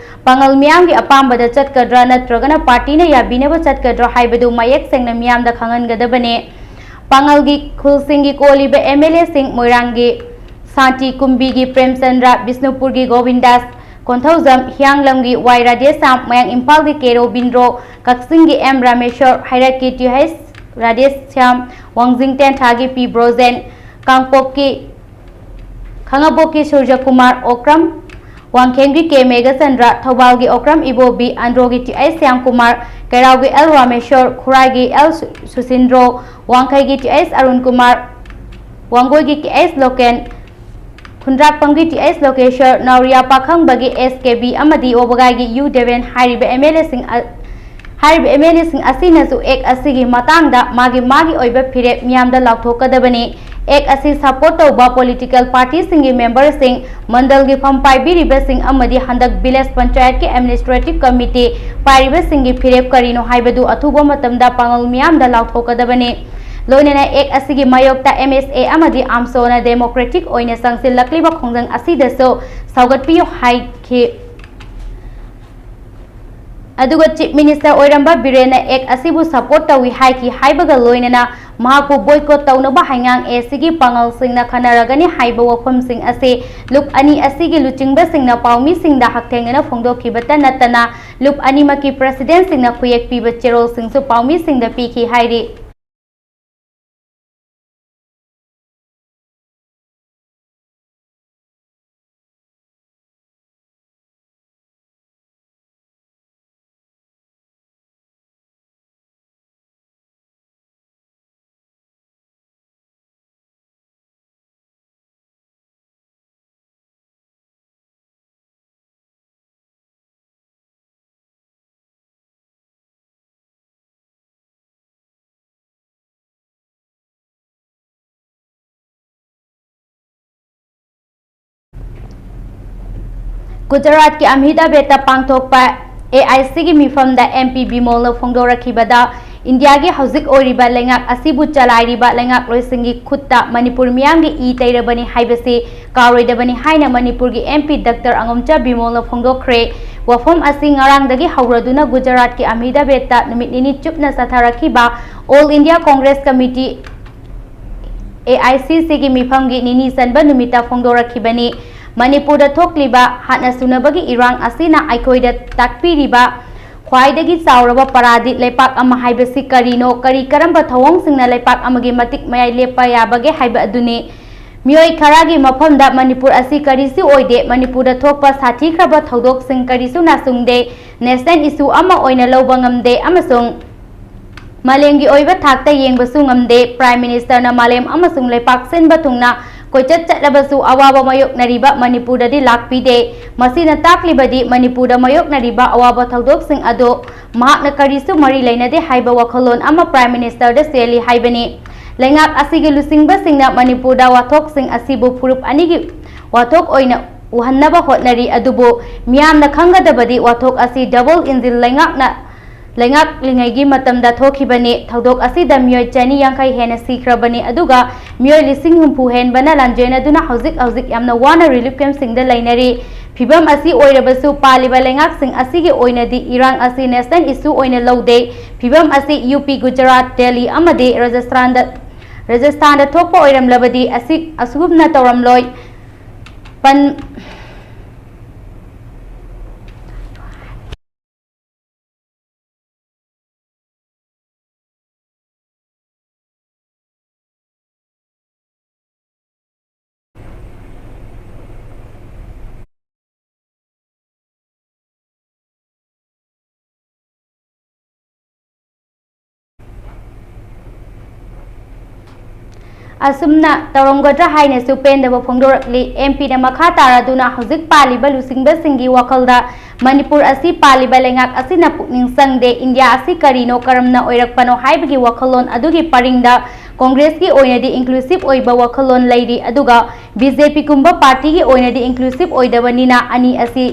ꯄꯥꯉꯜ ꯃꯤꯌꯥꯝꯒꯤ ꯑꯄꯥꯝꯕꯗ ꯆꯠꯀꯗ꯭ꯔꯥ ꯅꯠꯇ꯭ꯔꯒꯅ ꯄꯥꯔꯇꯤꯅ ꯌꯥꯕꯤꯅꯕ ꯆꯠꯀꯗ꯭ꯔꯥ ꯍꯥꯏꯕꯗꯨ ꯃꯌꯦꯛ ꯁꯦꯡꯅ ꯃꯤꯌꯥꯝꯗ ꯈꯪꯍꯟꯒꯗꯕꯅꯤ꯫ ꯄꯥꯉꯜꯒꯤ ꯈꯨꯜꯁꯤꯡꯒꯤ ꯀꯣꯜꯂꯤꯕ ꯑꯦꯝ ꯑꯦꯜ ꯑꯦꯁꯤꯡ ꯃꯣꯏꯔꯥꯡꯒꯤ ꯁꯥꯟꯇꯤ ꯀꯨꯝꯕꯤꯒꯤ ꯄ꯭ꯔꯦꯝꯆꯟꯗ꯭ꯔ, ꯕꯤꯁꯅꯨꯄꯨꯔꯒꯤ ꯒꯣꯕꯤꯟꯗꯥꯁ, ꯀꯣꯟꯊꯧꯖꯝ, ꯍꯤꯌꯥꯡꯂꯝꯒꯤ ꯋꯥꯏ ꯔꯥꯙꯦꯁ꯭ꯌꯥꯝ, ꯃꯌꯥꯡ ꯏꯝꯐꯥꯜꯒꯤ ꯀꯦ ꯔꯣꯕꯤꯟꯗ꯭ꯔꯣ, ꯀꯛꯆꯤꯡꯒꯤ ꯑꯦꯝ ꯔꯥꯃꯦꯁꯣꯔ, ꯍꯩꯔꯛꯀꯤ ꯇꯤ ꯍꯩꯆ ꯔꯥꯙꯦꯁ꯭ꯌꯥꯝ, ꯋꯥꯡꯖꯤꯡ ꯇꯦꯟꯊꯥꯒꯤ ꯄꯤ ꯕ꯭ꯔꯣꯖꯦꯟ, ꯀꯥꯡꯄꯣꯛꯀꯤ ꯈꯥꯉꯕꯣꯛꯀꯤ ꯁꯨꯔꯖꯀꯨꯃꯥꯔ ꯑꯣꯀ꯭ꯔꯝ, ꯋꯥꯡꯈꯦꯝꯒꯤ ꯀꯦ ꯃꯦꯘꯆꯟꯗ꯭ꯔ, ꯊꯧꯕꯥꯜꯒꯤ ꯑꯣꯀ꯭ꯔꯝ ꯏꯕꯣꯕꯤ, ꯑꯟꯗ꯭ꯔꯣꯒꯤ ꯇꯤ ꯑꯩꯆ ꯁ꯭ꯌꯥꯝꯀꯨꯃꯥꯔ, ꯀꯩꯔꯥꯎꯒꯤ ꯑꯦꯜ ꯔꯥꯃꯦꯁꯣꯔ, ꯈꯨꯔꯥꯏꯒꯤ ꯑꯦꯜ ꯁꯨ-, ꯁꯨꯁꯤꯟꯗ꯭ꯔꯣ, ꯋꯥꯡꯈꯩꯒꯤ ꯇꯤ ꯑꯩꯆ ꯑꯔꯨꯟꯀꯨꯃꯥꯔ, ꯋꯥꯡꯒꯣꯏꯒꯤ ꯀꯦ ꯑꯩꯆ ꯂꯣꯀꯦꯟ, ꯈꯨꯟꯗ꯭ꯔꯥꯛꯄꯝꯒꯤ ꯇꯤ ꯑꯩꯆ ꯂꯣꯀꯦꯁꯣꯔ, ꯅꯥꯎꯔꯤꯌꯥ ꯄꯥꯈꯪꯕꯒꯤ ꯑꯦꯁ ꯀꯦ ꯕꯤ ꯑꯃꯗꯤ ꯑꯣꯕꯒꯥꯏꯒꯤ ꯌꯨ ꯗꯦꯕꯦꯟ ꯍꯥꯏꯔꯤꯕ ꯑꯦꯝ ꯑꯦꯜ ꯑꯦꯁꯤꯡ ꯑ-, ꯍꯥꯏꯔꯤꯕ ꯑꯦꯝ ꯑꯦꯜ ꯑꯦꯁꯤꯡ ꯑꯁꯤꯅꯁꯨ ꯑꯦꯛ ꯑꯁꯤꯒꯤ ꯃꯇꯥꯡꯗ ꯃꯥꯒꯤ ꯃꯥꯒꯤ ꯑꯣꯏꯕ ꯐꯤꯔꯦꯞ ꯃꯤꯌꯥꯝꯗ ꯂꯥꯎꯊꯣꯛꯀꯗꯕꯅꯤ꯫ ꯑꯦꯛ ꯑꯁꯤ ꯁꯄꯣꯔꯠ ꯇꯧꯕ ꯄꯣꯂꯤꯇꯤꯀꯦꯜ ꯄꯥꯔꯇꯤꯁꯤꯡꯒꯤ ꯃꯦꯝꯕꯔꯁꯤꯡ, ꯃꯟꯗꯜꯒꯤ ꯐꯝ ꯄꯥꯏꯕꯤꯔꯤꯕꯁꯤꯡ ꯑꯃꯗꯤ ꯍꯟꯗꯛ ꯚꯤꯂꯦꯖ ꯄꯟꯆꯥꯌꯠꯀꯤ ꯑꯦꯗꯃꯤꯅꯤꯁꯇ꯭ꯔꯦꯇꯤꯚ ꯀꯃꯤꯇꯤ ꯄꯥꯏꯔꯤꯕꯁꯤꯡꯒꯤ ꯐꯤꯔꯦꯞ ꯀꯔꯤꯅꯣ ꯍꯥꯏꯕꯗꯨ ꯑꯊꯨꯕ ꯃꯇꯝꯗ ꯄꯥꯉꯜ ꯃꯤꯌꯥꯝꯗ ꯂꯥꯎꯊꯣꯛꯀꯗꯕꯅꯤ꯫ ꯂꯣꯏꯅꯅ ꯑꯦꯛ ꯑꯁꯤꯒꯤ ꯃꯥꯌꯣꯛꯇ ꯑꯦꯝ ꯑꯦꯁ ꯑꯦ ꯑꯃꯗꯤ ꯑꯥꯝꯁꯣꯅ ꯗꯦꯃꯣꯀ꯭ꯔꯦꯇꯤꯛ ꯑꯣꯏꯅ ꯆꯪꯁꯤꯜꯂꯛꯂꯤꯕ ꯈꯣꯡꯖꯪ ꯑꯁꯤꯗꯁꯨ ꯁꯧꯒꯠꯄꯤꯌꯨ ꯍꯥꯏꯈꯤ꯫ ꯑꯗꯨꯒ ꯆꯤꯐ ꯃꯤꯅꯤꯁꯇꯔ ꯑꯣꯏꯔꯝꯕ ꯕꯤꯔꯦꯟꯅ ꯑꯦꯛ ꯑꯁꯤꯕꯨ ꯁꯄꯣꯔꯠ ꯇꯧꯏ ꯍꯥꯏꯈꯤ ꯍꯥꯏꯕꯒ ꯂꯣꯏꯅꯅ ꯃꯍꯥꯛꯄꯨ ꯕꯣꯏꯀꯣꯠ ꯇꯧꯅꯕ ꯍꯩꯉꯥꯡ ꯑꯦꯁꯤꯒꯤ ꯄꯥꯉꯜꯁꯤꯡꯅ ꯈꯟꯅꯔꯒꯅꯤ ꯍꯥꯏꯕ ꯋꯥꯐꯝꯁꯤꯡ ꯑꯁꯤ ꯂꯨꯞ ꯑꯅꯤ ꯑꯁꯤꯒꯤ ꯂꯨꯆꯤꯡꯕꯁꯤꯡꯅ ꯄꯥꯎꯃꯤꯁꯤꯡꯗ ꯍꯛꯊꯦꯡꯅꯅ ꯐꯣꯡꯗꯣꯛꯈꯤꯕꯇ ꯅꯠꯇꯅ ꯂꯨꯞ ꯑꯅꯤꯃꯛꯀꯤ ꯄ꯭ꯔꯦꯁꯤꯗꯦꯟꯠꯁꯤꯡꯅ ꯈꯨꯌꯦꯛ ꯄꯤꯕ ꯆꯦꯔꯣꯜꯁꯤꯡꯁꯨ ꯄꯥꯎꯃꯤꯁꯤꯡꯗ ꯄꯤꯈꯤ ꯍꯥꯏꯔꯤ꯫ ꯒꯨꯖꯔꯥꯠꯀꯤ ꯑꯍꯃꯦꯗꯥꯕꯥꯗꯇ ꯄꯥꯡꯊꯣꯛꯄ ꯑꯦ ꯑꯥꯏ ꯁꯤꯒꯤ ꯃꯤꯐꯝꯗ ꯑꯦꯝ ꯄꯤ ꯕꯤꯃꯣꯜꯅ ꯐꯣꯡꯗꯣꯔꯛꯈꯤꯕꯗ, ꯏꯟꯗꯤꯌꯥꯒꯤ ꯍꯧꯖꯤꯛ ꯑꯣꯏꯔꯤꯕ ꯂꯩꯉꯥꯛ ꯑꯁꯤꯕꯨ ꯆꯂꯥꯏꯔꯤꯕ ꯂꯩꯉꯥꯛꯂꯣꯏꯁꯤꯡꯒꯤ ꯈꯨꯠꯇ ꯃꯅꯤꯄꯨꯔ ꯃꯤꯌꯥꯝꯒꯤ ꯏ ꯇꯩꯔꯕꯅꯤ ꯍꯥꯏꯕꯁꯤ ꯀꯥꯎꯔꯣꯏꯗꯕꯅꯤ ꯍꯥꯏꯅ ꯃꯅꯤꯄꯨꯔꯒꯤ ꯑꯦꯝ ꯄꯤ ꯗꯥꯛꯇꯔ ꯑꯉꯣꯝꯆꯥ ꯕꯤꯃꯣꯜꯅ ꯐꯣꯡꯗꯣꯛꯈ꯭ꯔꯦ꯫ ꯋꯥꯐꯝ ꯑꯁꯤ ꯉꯔꯥꯡꯗꯒꯤ ꯍꯧꯔꯗꯨꯅ ꯒꯨꯖꯔꯥꯠꯀꯤ ꯑꯍꯃꯦꯗꯥꯕꯥꯗꯇ ꯅꯨꯃꯤꯠ ꯅꯤꯅꯤ ꯆꯨꯞꯅ ꯆꯠꯊꯔꯛꯈꯤꯕ all India Congress committee, A I C ꯁꯤꯒꯤ ꯃꯤꯐꯝꯒꯤ ꯅꯤꯅꯤ ꯆꯟꯕ ꯅꯨꯃꯤꯠꯇ ꯐꯣꯡꯗꯣꯔꯛꯈꯤꯕꯅꯤ꯫ ꯃꯅꯤꯄꯨꯔꯗ ꯊꯣꯛꯂꯤꯕ ꯍꯥꯠꯅ ꯁꯨꯅꯕꯒꯤ ꯏꯔꯥꯡ ꯑꯁꯤꯅ ꯑꯩꯈꯣꯏꯗ ꯇꯥꯛꯄꯤꯔꯤꯕ ꯈ꯭ꯋꯥꯏꯗꯒꯤ ꯆꯥꯎꯔꯕ ꯄꯔꯥꯗꯤ ꯂꯩꯄꯥꯛ ꯑꯃ ꯍꯥꯏꯕꯁꯤ ꯀꯔꯤꯅꯣ, ꯀꯔꯤ ꯀꯔꯝꯕ ꯊꯧꯑꯣꯡꯁꯤꯡꯅ ꯂꯩꯄꯥꯛ ꯑꯃꯒꯤ ꯃꯇꯤꯛ ꯃꯌꯥꯏ ꯂꯦꯞꯄ ꯌꯥꯕꯒꯦ ꯍꯥꯏꯕ ꯑꯗꯨꯅꯤ꯫ ꯃꯤꯑꯣꯏ ꯈꯔꯒꯤ ꯃꯐꯝꯗ ꯃꯅꯤꯄꯨꯔ ꯑꯁꯤ ꯀꯔꯤꯁꯨ ꯑꯣꯏꯗꯦ, ꯃꯅꯤꯄꯨꯔꯗ ꯊꯣꯛꯄ ꯁꯥꯊꯤꯈ꯭ꯔꯕ ꯊꯧꯗꯣꯛꯁꯤꯡ ꯀꯔꯤꯁꯨ ꯅꯥꯆꯨꯡꯗꯦ, ꯅꯦꯁꯅꯦꯜ ꯏꯁꯨ ꯑꯃ ꯑꯣꯏꯅ ꯂꯧꯕ ꯉꯝꯗꯦ ꯑꯃꯁꯨꯡ ꯃꯥꯂꯦꯝꯒꯤ ꯑꯣꯏꯕ ꯊꯥꯛꯇ ꯌꯦꯡꯕꯁꯨ ꯉꯝꯗꯦ꯫ ꯄ꯭ꯔꯥꯏꯝ ꯃꯤꯅꯤꯁꯇꯔꯅ ꯃꯥꯂꯦꯝ ꯑꯃꯁꯨꯡ ꯂꯩꯄꯥꯛ ꯁꯤꯟꯕ ꯊꯨꯡꯅ ꯀꯣꯏꯆꯠ ꯆꯠꯂꯕꯁꯨ ꯑꯋꯥꯕ ꯃꯥꯌꯣꯛꯅꯔꯤꯕ ꯃꯅꯤꯄꯨꯔꯗꯗꯤ ꯂꯥꯛꯄꯤꯗꯦ꯫ ꯃꯁꯤꯅ ꯇꯥꯛꯂꯤꯕꯗꯤ ꯃꯅꯤꯄꯨꯔꯗ ꯃꯥꯌꯣꯛꯅꯔꯤꯕ ꯑꯋꯥꯕ ꯊꯧꯗꯣꯛꯁꯤꯡ ꯑꯗꯨ ꯃꯍꯥꯛꯅ ꯀꯔꯤꯁꯨ ꯃꯔꯤ ꯂꯩꯅꯗꯦ ꯍꯥꯏꯕ ꯋꯥꯈꯜꯂꯣꯟ ꯑꯃ ꯄ꯭ꯔꯥꯏꯝ ꯃꯤꯅꯤꯁꯇꯔꯗ ꯆꯦꯜꯂꯤ ꯍꯥꯏꯕꯅꯤ꯫ ꯂꯩꯉꯥꯛ ꯑꯁꯤꯒꯤ ꯂꯨꯆꯤꯡꯕꯁꯤꯡꯅ ꯃꯅꯤꯄꯨꯔꯗ ꯋꯥꯊꯣꯛꯁꯤꯡ ꯑꯁꯤꯕꯨ ꯐꯨꯔꯨꯞ ꯑꯅꯤꯒꯤ ꯋꯥꯊꯣꯛ ꯑꯣꯏꯅ ꯎꯍꯟꯅꯕ ꯍꯣꯠꯅꯔꯤ, ꯑꯗꯨꯕꯨ ꯃꯤꯌꯥꯝꯅ ꯈꯪꯒꯗꯕꯗꯤ ꯋꯥꯊꯣꯛ ꯑꯁꯤ ꯗꯕꯜ ꯏꯟꯖꯤꯟ ꯂꯩꯉꯥꯛꯅ ꯂꯩꯉꯥꯛꯂꯤꯉꯩꯒꯤ ꯃꯇꯝꯗ ꯊꯣꯛꯈꯤꯕꯅꯤ꯫ ꯊꯧꯗꯣꯛ ꯑꯁꯤꯗ ꯃꯤꯑꯣꯏ ꯆꯅꯤ ꯌꯥꯡꯈꯩ ꯍꯦꯟꯅ ꯁꯤꯈ꯭ꯔꯕꯅꯤ, ꯑꯗꯨꯒ ꯃꯤꯑꯣꯏ ꯂꯤꯁꯤꯡ ꯍꯨꯝꯐꯨ ꯍꯦꯟꯕꯅ ꯂꯥꯟꯖꯦꯟꯅꯗꯨꯅ ꯍꯧꯖꯤꯛ ꯍꯧꯖꯤꯛ ꯌꯥꯝꯅ ꯋꯥꯅ ꯔꯤꯂꯤꯐ ꯀꯦꯝꯞꯁꯤꯡꯗ ꯂꯩꯅꯔꯤ꯫ ꯐꯤꯚꯝ ꯑꯁꯤ ꯑꯣꯏꯔꯕꯁꯨ ꯄꯥꯜꯂꯤꯕ ꯂꯩꯉꯥꯛꯁꯤꯡ ꯑꯁꯤꯒꯤ ꯑꯣꯏꯅꯗꯤ ꯏꯔꯥꯡ ꯑꯁꯤ ꯅꯦꯁꯅꯦꯜ ꯏꯁꯨ ꯑꯣꯏꯅ ꯂꯧꯗꯦ꯫ ꯐꯤꯚꯝ ꯑꯁꯤ ꯌꯨ ꯄꯤ, ꯒꯨꯖꯔꯥꯠ, ꯗꯦꯜꯂꯤ ꯑꯃꯗꯤ ꯔꯥꯖꯁꯊꯥꯟꯗ, ꯔꯥꯖꯁꯊꯥꯟꯗ ꯊꯣꯛꯄ ꯑꯣꯏꯔꯝꯂꯕꯗꯤ ꯑꯁꯤ ꯑꯁꯨꯒꯨꯝꯅ ꯇꯧꯔꯝꯂꯣꯏ꯫ ꯄꯟ-, ꯑꯁꯨꯝꯅ ꯇꯧꯔꯝꯒꯗ꯭ꯔꯥ ꯍꯥꯏꯅꯁꯨ ꯄꯦꯟꯗꯕ ꯐꯣꯡꯗꯣꯔꯛꯂꯤ꯫ ꯑꯦꯝ ꯄꯤꯅ ꯃꯈꯥ ꯇꯥꯔꯗꯨꯅ ꯍꯧꯖꯤꯛ ꯄꯥꯜꯂꯤꯕ ꯂꯨꯆꯤꯡꯕꯁꯤꯡꯒꯤ ꯋꯥꯈꯜꯗ ꯃꯅꯤꯄꯨꯔ ꯑꯁꯤ ꯄꯥꯜꯂꯤꯕ ꯂꯩꯉꯥꯛ ꯑꯁꯤꯅ ꯄꯨꯛꯅꯤꯡ ꯆꯪꯗꯦ, ꯏꯟꯗꯤꯌꯥ ꯑꯁꯤ ꯀꯔꯤꯅꯣ, ꯀꯔꯝꯅ ꯑꯣꯏꯔꯛꯄꯅꯣ ꯍꯥꯏꯕꯒꯤ ꯋꯥꯈꯜꯂꯣꯟ ꯑꯗꯨꯒꯤ ꯄꯔꯤꯡꯗ ꯀꯣꯡꯒ꯭ꯔꯦꯁꯀꯤ ꯑꯣꯏꯅꯗꯤ inclusive ꯑꯣꯏꯕ ꯋꯥꯈꯜꯂꯣꯟ ꯂꯩꯔꯤ, ꯑꯗꯨꯒ BJP ꯒꯨꯝꯕ party ꯒꯤ ꯑꯣꯏꯅꯗꯤ inclusive ꯑꯣꯏꯗꯕꯅꯤꯅ ꯑꯅꯤ ꯑꯁꯤ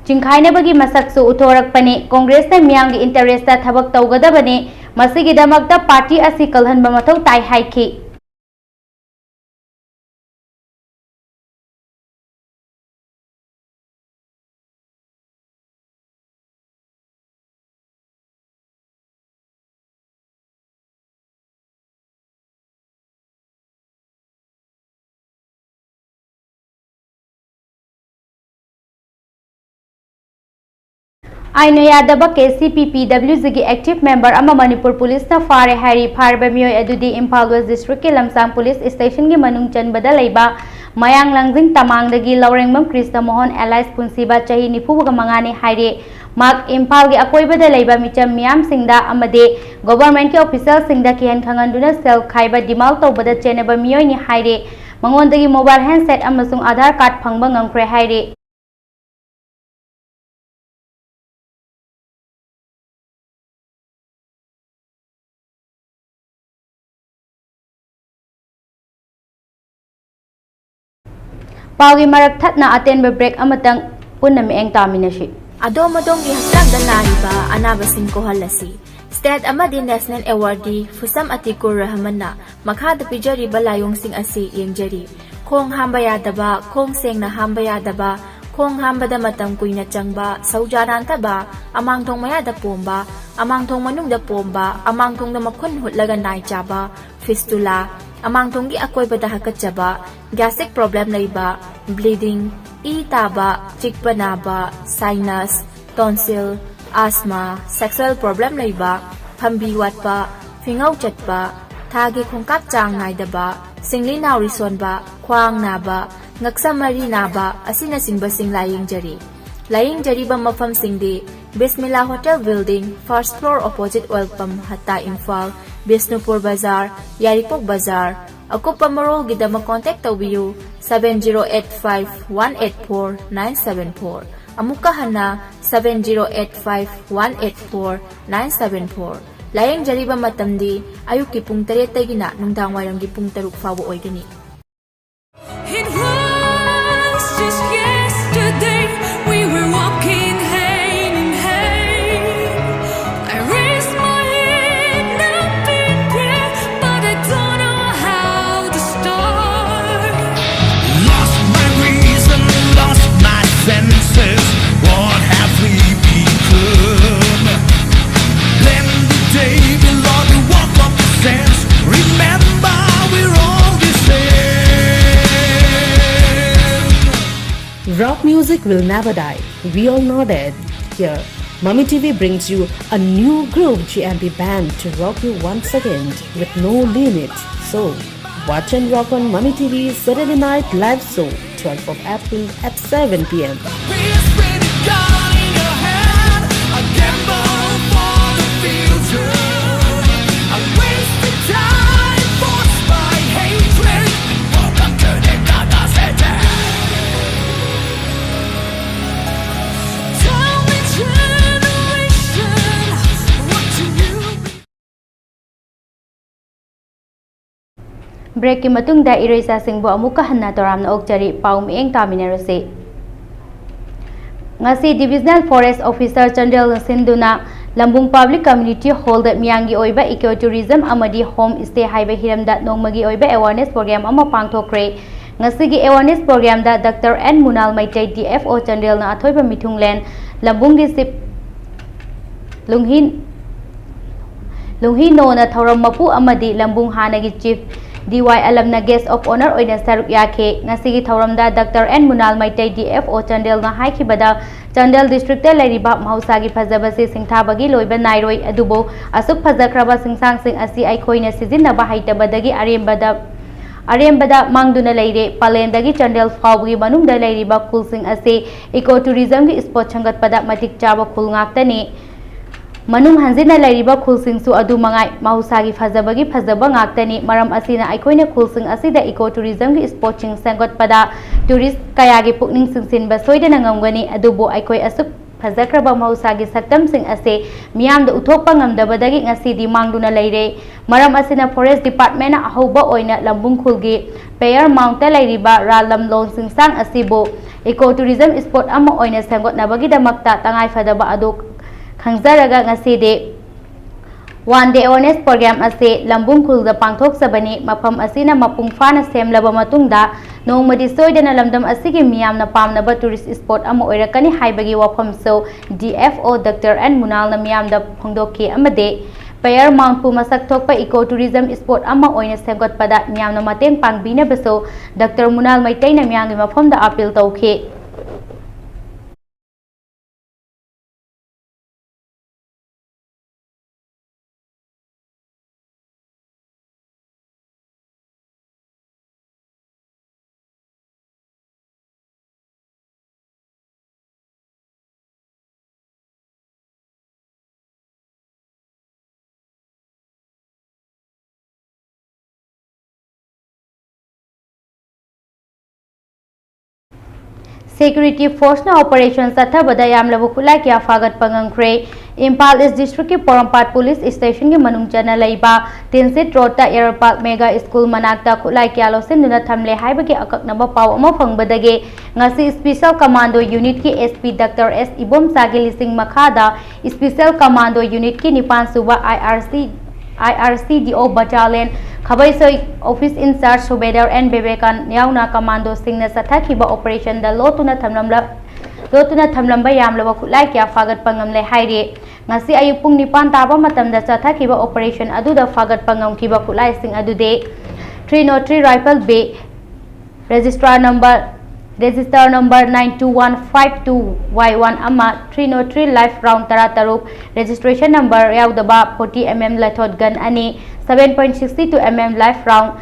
ꯆꯤꯡꯈꯥꯏꯅꯕꯒꯤ ꯃꯁꯛꯁꯨ ꯎꯠꯊꯣꯔꯛꯄꯅꯤ꯫ ꯀꯣꯡꯒ꯭ꯔꯦꯁꯅ ꯃꯤꯌꯥꯝꯒꯤ interest ꯊꯕꯛ ꯇꯧꯒꯗꯕꯅꯤ, ꯃꯁꯤꯒꯤꯗꯃꯛꯇ party ꯑꯁꯤ ꯀꯜꯍꯟꯕ ꯃꯊꯧ ꯇꯥꯏ ꯍꯥꯏꯈꯤ꯫ ꯑꯥꯏꯟꯅ ꯌꯥꯗꯕ KCP PWG ꯒꯤ active member ꯑꯃ ꯃꯅꯤꯄꯨꯔ ꯄꯨꯂꯤꯁꯅ ꯐꯥꯔꯦ ꯍꯥꯏꯔꯤ꯫ ꯐꯥꯔꯤꯕ ꯃꯤꯑꯣꯏ ꯑꯗꯨꯗꯤ ꯏꯝꯐꯥꯜ West District ꯀꯤ ꯂꯝꯁꯥꯡ ꯄꯨꯂꯤꯁ ꯁ꯭ꯇꯦꯁꯟꯒꯤ ꯃꯅꯨꯡ ꯆꯟꯕꯗ ꯂꯩꯕ ꯃꯌꯥꯡ ꯂꯥꯡꯖꯤꯡ ꯇꯃꯥꯡꯗꯒꯤ ꯂꯧꯔꯦꯡꯕꯝ ꯀ꯭ꯔꯤꯁꯅ ꯃꯣꯍꯟ alias ꯄꯨꯟꯁꯤꯕ ꯆꯍꯤ ꯅꯤꯐꯨꯒ ꯃꯉꯥꯅꯤ ꯍꯥꯏꯔꯤ꯫ ꯃꯍꯥꯛ ꯏꯝꯐꯥꯜꯒꯤ ꯑꯀꯣꯏꯕꯗ ꯂꯩꯕ ꯃꯤꯆꯝ ꯃꯤꯌꯥꯝꯁꯤꯡꯗ ꯑꯃꯗꯤ government ꯀꯤ official ꯁꯤꯡꯗ ꯀꯤꯍꯟ ꯈꯪꯍꯟꯗꯨꯅ ꯁꯦꯜ ꯈꯥꯏꯕ demand ꯇꯧꯕꯗ ꯆꯦꯟꯅꯕ ꯃꯤꯑꯣꯏꯅꯤ ꯍꯥꯏꯔꯤ꯫ ꯃꯉꯣꯟꯗꯒꯤ mobile handset ꯑꯃꯁꯨꯡ Aadhaar card ꯐꯪꯕ ꯉꯝꯈ꯭ꯔꯦ ꯍꯥꯏꯔꯤ꯫ ꯄꯥꯎꯒꯤ ꯃꯔꯛ ꯊꯠꯅ ꯑꯇꯦꯟꯕ break ꯑꯃꯇꯪ ꯄꯨꯟꯅ ꯃꯤꯠꯌꯦꯡ ꯇꯥꯃꯤꯟꯅꯁꯤ꯫ ꯑꯗꯣꯝ ꯑꯗꯣꯝꯒꯤ ꯍꯛꯆꯥꯡꯗ ꯅꯥꯔꯤꯕ ꯑꯅꯥꯕꯁꯤꯡ ꯀꯣꯛꯍꯜꯂꯁꯤ꯫ State ꯑꯃꯗꯤ National Awardee ꯐꯨꯁꯝ ꯑꯇꯤꯀꯨꯔ ꯔꯍꯃꯟꯅ ꯃꯈꯥꯗ ꯄꯤꯖꯔꯤꯕ ꯂꯥꯏꯑꯣꯡꯁꯤꯡ ꯑꯁꯤ ꯌꯦꯡꯖꯔꯤ꯫ ꯈꯣꯡ ꯍꯥꯝꯕ ꯌꯥꯗꯕ, ꯈꯣꯡ ꯁꯦꯡꯅ ꯍꯥꯝꯕ ꯌꯥꯗꯕ, ꯈꯣꯡ ꯍꯥꯝꯕꯗ ꯃꯇꯝ ꯀꯨꯏꯅ ꯆꯪꯕ, ꯁꯧꯖꯥ ꯅꯥꯟꯊꯕ, ꯑꯃꯥꯡꯊꯣꯡ ꯃꯌꯥꯗ ꯄꯣꯝꯕ, ꯑꯃꯥꯡꯊꯣꯡ ꯃꯅꯨꯡꯗ ꯄꯣꯝꯕ, ꯑꯃꯥꯡꯊꯣꯡꯗ ꯃꯈꯨꯟ ꯍꯨꯠꯂꯒ ꯅꯥꯏ ꯆꯥꯕ, fistula, ꯑꯃꯥꯡꯊꯣꯡꯒꯤ ꯑꯀꯣꯏꯕꯗ ꯍꯥꯀꯠꯆꯕ, gastric problem ꯂꯩꯕ, bleeding, ꯏ ꯇꯥꯕ, ꯆꯤꯛꯄ ꯅꯥꯕ, sinus, tonsil, asthma, sexual problem ꯂꯩꯕ, ꯐꯝꯕꯤ ꯋꯥꯠꯄ, ꯐꯤꯉꯧ ꯆꯠꯄ, ꯊꯥꯒꯤ ꯈꯣꯡꯀꯥꯞ ꯆꯥꯡ ꯅꯥꯏꯗꯕ, ꯁꯤꯡꯂꯤ ꯅꯥꯎꯔꯤ ꯁꯣꯟꯕ, ꯈ꯭ꯋꯥꯡ ꯅꯥꯕ, ꯉꯛꯁꯝ ꯃꯔꯤ ꯅꯥꯕ ꯑꯁꯤꯅꯆꯤꯡꯕꯁꯤꯡ ꯂꯥꯌꯦꯡꯖꯔꯤ꯫ ꯂꯥꯌꯦꯡꯖꯔꯤꯕ ꯃꯐꯝꯁꯤꯡꯗꯤ Bismillah Hotel Building, first floor, opposite oil pump, ꯍꯠꯇꯥ, ꯏꯝꯐꯥꯜ, ꯕꯤꯁꯅꯨꯄꯨꯔ ꯕꯖꯥꯔ, ꯌꯥꯏꯔꯤꯄꯣꯛ ꯕꯖꯥꯔ꯫ ꯑꯀꯨꯞꯄ ꯃꯔꯣꯜꯒꯤꯗꯃꯛ contact ꯇꯧꯕꯤꯌꯨ seven zero eight five one eight four nine seven four꯫ ꯑꯃꯨꯛꯀ ꯍꯟꯅ seven zero eight five one eight four nine seven four꯫ ꯂꯥꯌꯦꯡꯖꯔꯤꯕ ꯃꯇꯝꯗꯤ ꯑꯌꯨꯛꯀꯤ ꯄꯨꯡ ꯇꯔꯦꯠꯇꯒꯤꯅ ꯅꯨꯡꯗꯥꯡ ꯋꯥꯏꯔꯝꯒꯤ ꯄꯨꯡ ꯇꯔꯨꯛ ꯐꯥꯎꯕ ꯑꯣꯏꯒꯅꯤ꯫ It was just yesterday we were walking hand in hand. I raised my head, not in prayer, but I don't know how to start. Lost my reason, lost my senses. What have we become? Blend the day below the walk of the sense. Remember, we're all the same. Rock music will never die. We all know that. Here, Mummy T V brings you a new groove G M P band to rock you once again with no limits. So, watch and rock on Mummy T V Saturday Night Live Show, twelfth of April at seven p.m. Please spin a gun in your hand. A gamble for the future. A waste of time forced by hatred. Welcome to the dark city. Tell me, generation, what do you ꯕ꯭ꯔꯦꯛꯀꯤ ꯃꯇꯨꯡꯗ ꯏꯔꯣꯏꯆꯥꯁꯤꯡꯕꯨ ꯑꯃꯨꯛꯀ ꯍꯟꯅ ꯇꯔꯥꯝꯅ ꯑꯣꯛꯆꯔꯤ꯫ ꯄꯥꯎ ꯃꯤꯠꯌꯦꯡ ꯇꯥꯃꯤꯟꯅꯔꯁꯤ꯫ ꯉꯁꯤ Divisional Forest Officer ꯆꯥꯟꯗꯦꯜꯅ ꯁꯤꯟꯗꯨꯅ ꯂꯝꯕꯨꯡ Public Community Hallꯗ ꯃꯤꯌꯥꯝꯒꯤ ꯑꯣꯏꯕ Eco Tourism ꯑꯃꯗꯤ Home Stay ꯍꯥꯏꯕ ꯍꯤꯔꯝꯗ ꯅꯣꯡꯃꯒꯤ ꯑꯣꯏꯕ awareness program ꯑꯃ ꯄꯥꯡꯊꯣꯛꯈ꯭ꯔꯦ꯫ ꯉꯁꯤꯒꯤ awareness programꯗ doctor N Munal Meitei, D F O ꯆꯥꯟꯗꯦꯜꯅ ꯑꯊꯣꯏꯕ ꯃꯤꯊꯨꯡꯂꯦꯟ, ꯂꯝꯕꯨꯡꯒꯤ Chief ꯂꯨꯡꯍꯤ ꯂꯨꯡꯍꯤ ꯅꯣꯅ ꯊꯧꯔꯝ ꯃꯄꯨ ꯑꯃꯗꯤ ꯂꯝꯕꯨꯡ ꯍꯥꯟꯅꯒꯤ Chief D Y ꯑꯂꯝꯅ Guest of Honour ꯑꯣꯏꯅ ꯁꯔꯨꯛ ꯌꯥꯈꯤ꯫ ꯉꯁꯤꯒꯤ ꯊꯧꯔꯝꯗ doctor N Munal Meitei, D F O ꯆꯥꯟꯗꯦꯜꯅ ꯍꯥꯏꯈꯤꯕꯗ, ꯆꯥꯟꯗꯦꯜ districtꯇ ꯂꯩꯔꯤꯕ ꯃꯍꯧꯁꯥꯒꯤ ꯐꯖꯕꯁꯤ ꯁꯤꯡꯊꯥꯕꯒꯤ ꯂꯣꯏꯕ ꯅꯥꯏꯔꯣꯏ, ꯑꯗꯨꯕꯨ ꯑꯁꯨꯛ ꯐꯖꯈ꯭ꯔꯕ ꯆꯤꯡꯁꯥꯡꯁꯤꯡ ꯑꯁꯤ ꯑꯩꯈꯣꯏꯅ ꯁꯤꯖꯤꯟꯅꯕ ꯍꯩꯇꯕꯗꯒꯤ ꯑꯔꯦꯝꯕꯗ ꯑꯔꯦꯝꯕꯗ ꯃꯥꯡꯗꯨꯅ ꯂꯩꯔꯦ꯫ ꯄꯂꯦꯟꯗꯒꯤ ꯆꯥꯟꯗꯦꯜ ꯐꯥꯎꯕꯒꯤ ꯃꯅꯨꯡꯗ ꯂꯩꯔꯤꯕ ꯈꯨꯜꯁꯤꯡ ꯑꯁꯤ Eco Tourismꯒꯤ spot ꯁꯦꯝꯒꯠꯄꯗ ꯃꯇꯤꯛ ꯆꯥꯕ ꯈꯨꯜ ꯉꯥꯛꯇꯅꯤ꯫ ꯃꯅꯨꯡ ꯍꯟꯖꯤꯟꯅ ꯂꯩꯔꯤꯕ ꯈꯨꯜꯁꯤꯡꯁꯨ ꯑꯗꯨ ꯃꯉꯥꯏ꯫ ꯃꯍꯧꯁꯥꯒꯤ ꯐꯖꯕꯒꯤ ꯐꯖꯕ ꯉꯥꯛꯇꯅꯤ꯫ ꯃꯔꯝ ꯑꯁꯤꯅ ꯑꯩꯈꯣꯏꯅ ꯈꯨꯜꯁꯤꯡ ꯑꯁꯤꯗ Eco Tourismꯒꯤ spotꯁꯤꯡ ꯁꯦꯝꯒꯠꯄꯗ tourist ꯀꯌꯥꯒꯤ ꯄꯨꯛꯅꯤꯡ ꯆꯤꯡꯁꯤꯟꯕ ꯁꯣꯏꯗꯅ ꯉꯝꯒꯅꯤ꯫ ꯑꯗꯨꯕꯨ ꯑꯩꯈꯣꯏ ꯑꯁꯨꯛ ꯐꯖꯈ꯭ꯔꯕ ꯃꯍꯧꯁꯥꯒꯤ ꯁꯛꯇꯝꯁꯤꯡ ꯑꯁꯤ ꯃꯤꯌꯥꯝꯗ ꯎꯠꯊꯣꯛꯄ ꯉꯝꯗꯕꯗꯒꯤ ꯉꯁꯤꯗꯤ ꯃꯥꯡꯗꯨꯅ ꯂꯩꯔꯦ꯫ ꯃꯔꯝ ꯑꯁꯤꯅ Forest Department ꯅ ꯑꯍꯧꯕ ꯑꯣꯏꯅ ꯂꯝꯕꯨꯡ ꯈꯨꯜꯒꯤ Payer Mount ꯇ ꯂꯩꯔꯤꯕ ꯔꯥꯜꯂꯝ ꯂꯣꯡ ꯆꯤꯡꯁꯥꯡ ꯑꯁꯤꯕꯨ Eco Tourism Spot ꯑꯃ ꯑꯣꯏꯅ ꯁꯦꯝꯒꯠꯅꯕꯒꯤꯗꯃꯛꯇ ꯇꯉꯥꯏꯐꯗꯕ ꯑꯗꯨ ꯈꯪꯖꯔꯒ ꯉꯁꯤꯗꯤ One Day Awareness Program ꯑꯁꯤ ꯂꯝꯕꯨꯡ ꯈꯨꯜꯗ ꯄꯥꯡꯊꯣꯛꯆꯕꯅꯤ꯫ ꯃꯐꯝ ꯑꯁꯤꯅ ꯃꯄꯨꯡ ꯐꯥꯅ ꯁꯦꯝꯂꯕ ꯃꯇꯨꯡꯗ ꯅꯣꯡꯃꯗꯤ ꯁꯣꯏꯗꯅ ꯂꯝꯗꯝ ꯑꯁꯤꯒꯤ ꯃꯤꯌꯥꯝꯅ ꯄꯥꯝꯅꯕ tourist spot ꯑꯃ ꯑꯣꯏꯔꯛꯀꯅꯤ ꯍꯥꯏꯕꯒꯤ ꯋꯥꯐꯝꯁꯨ D F O Doctor N ꯃꯨꯅꯥꯜꯅ ꯃꯤꯌꯥꯝꯗ ꯐꯣꯡꯗꯣꯛꯈꯤ ꯑꯃꯗꯤ Payer Mount ꯄꯨ ꯃꯁꯛ ꯊꯣꯛꯄ Eco Tourism Spot ꯑꯃ ꯑꯣꯏꯅ ꯁꯦꯝꯒꯠꯄꯗ ꯃꯤꯌꯥꯝꯅ ꯃꯇꯦꯡ ꯄꯥꯡꯕꯤꯅꯕꯁꯨ Doctor ꯃꯨꯅꯥꯜ ꯃꯩꯇꯩꯅ ꯃꯤꯌꯥꯝꯒꯤ ꯃꯐꯝꯗ appeal ꯇꯧꯈꯤ꯫ Security Force ꯅ operation ꯆꯠꯊꯕꯗ ꯌꯥꯝꯂꯕ ꯈꯨꯠꯂꯥꯏ ꯀꯌꯥ ꯐꯥꯒꯠꯄ ꯉꯝꯈ꯭ꯔꯦ꯫ ꯏꯝꯐꯥꯜ East District ꯀꯤ ꯄꯣꯔꯣꯝꯄꯥꯠ Police Station ꯒꯤ ꯃꯅꯨꯡ ꯆꯟꯅ ꯂꯩꯕ ꯇꯤꯟꯁꯤꯠ Road ꯇ Air Park Mega School ꯃꯅꯥꯛꯇ ꯈꯨꯠꯂꯥꯏ ꯀꯌꯥ ꯂꯧꯁꯤꯟꯗꯨꯅ ꯊꯝꯂꯦ ꯍꯥꯏꯕꯒꯤ ꯑꯀꯛꯅꯕ ꯄꯥꯎ ꯑꯃ ꯐꯪꯕꯗꯒꯤ ꯉꯁꯤ Special Commando Unit ꯀꯤ S P Doctor S ꯏꯕꯣꯝꯆꯥꯒꯤ ꯂꯤꯁꯤꯡ ꯃꯈꯥꯗ Special Commando Unit ꯀꯤ ꯅꯤꯄꯥꯟ ꯁꯨꯕ I R C, I R C D O Battalion ꯈꯥꯕꯩꯁꯣꯏ Office In Charge Subedar N ꯕꯤꯕꯦꯀꯥꯟ ꯌꯥꯎꯅ commando ꯁꯤꯡꯅ ꯆꯠꯊꯈꯤꯕ operation ꯗ ꯂꯣꯠꯇꯨꯅ ꯊꯝꯂꯝꯂ-, ꯂꯣꯠꯇꯨꯅ ꯊꯝꯂꯝꯕ ꯌꯥꯝꯂꯕ ꯈꯨꯠꯂꯥꯏ ꯀꯌꯥ ꯐꯥꯒꯠꯄ ꯉꯝꯂꯦ ꯍꯥꯏꯔꯤ꯫ ꯉꯁꯤ ꯑꯌꯨꯛ ꯄꯨꯡ ꯅꯤꯄꯥꯟ ꯇꯥꯕ ꯃꯇꯝꯗ ꯆꯠꯊꯈꯤꯕ operation ꯑꯗꯨꯗ ꯐꯥꯒꯠꯄ ꯉꯝꯈꯤꯕ ꯈꯨꯠꯂꯥꯏꯁꯤꯡ ꯑꯗꯨꯗꯤ three nought three rifle B, register number, register number nine two one five two Y one ꯑꯃ, three nought three live round ꯇꯔꯥ ꯇꯔꯨꯛ, registration number ꯌꯥꯎꯗꯕ forty M M ꯂꯊꯣꯠ gun ꯑꯅꯤ, seven point sixty two M M live round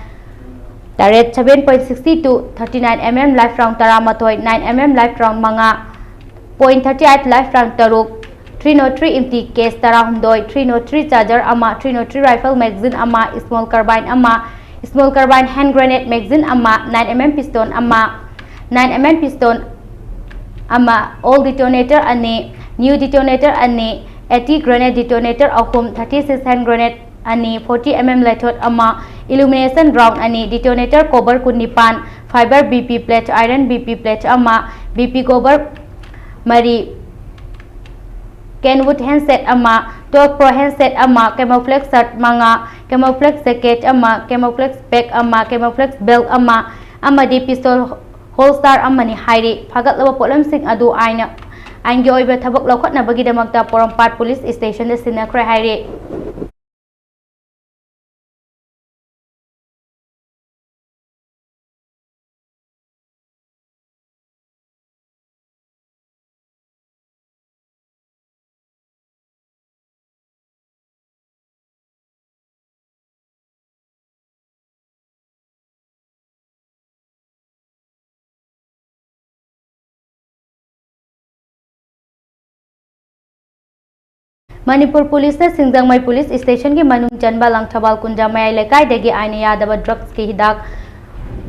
ꯇꯔꯦꯠ, seven point sixty two thirty nine M M live round ꯇꯔꯥꯃꯥꯊꯣꯏ, nine M M live round ꯃꯉꯥ, point thirty eight live round ꯇꯔꯨꯛ, three nought three empty case ꯇꯔꯥꯍꯨꯝꯗꯣꯏ, three nought three charger ꯑꯃ, three nought three rifle magazine ꯑꯃ, small carbine ꯑꯃ, small carbine hand grenade magazine ꯑꯃ, nine M M pistol ꯑꯃ, nine M M pistol ꯑꯃ, old detonator ꯑꯅꯤ, new detonator ꯑꯅꯤ, eighty grenade detonator ꯑꯍꯨꯝ, thirty six hand grenade ꯑꯅꯤ, forty MM ꯂꯦꯊꯣꯠ ꯑꯃ, illumination round ꯑꯅꯤ, detonator cover ꯀꯨꯟꯅꯤꯄꯥꯟ, fiber BP plate, iron BP plate ꯑꯃ, BP cover ꯃꯔꯤ, Kenwood handset ꯑꯃ, twelve Pro handset ꯑꯃ, camouflage shirt ꯃꯉꯥ, camouflage jacket ꯑꯃ, camouflage bag ꯑꯃ, camouflage belt ꯑꯃ ꯑꯃꯗꯤ pistol holster ꯑꯃꯅꯤ ꯍꯥꯏꯔꯤ꯫ ꯐꯥꯒꯠꯂꯕ ꯄꯣꯠꯂꯝꯁꯤꯡ ꯑꯗꯨ ꯑꯥꯏꯟ, ꯑꯥꯏꯟꯒꯤ ꯑꯣꯏꯕ ꯊꯕꯛ ꯂꯧꯈꯠꯅꯕꯒꯤꯗꯃꯛꯇ ꯄꯣꯔꯣꯝꯄꯥꯠ ꯄꯨꯂꯤꯁ ꯁ꯭ꯇꯦꯁꯟꯗ ꯁꯤꯟꯅꯈ꯭ꯔꯦ ꯍꯥꯏꯔꯤ꯫ ꯃꯅꯤꯄꯨꯔ ꯄꯨꯂꯤꯁꯅ ꯁꯤꯡꯖꯃꯩ ꯄꯨꯂꯤꯁ ꯁ꯭ꯇꯦꯁꯟꯒꯤ ꯃꯅꯨꯡ ꯆꯟꯕ ꯂꯪꯊꯕꯥꯜ ꯀꯨꯟꯖꯥ ꯃꯌꯥꯏ ꯂꯩꯀꯥꯏꯗꯒꯤ ꯑꯥꯏꯟꯅ ꯌꯥꯗꯕ ꯗ꯭ꯔꯒꯁꯀꯤ ꯍꯤꯗꯥꯛ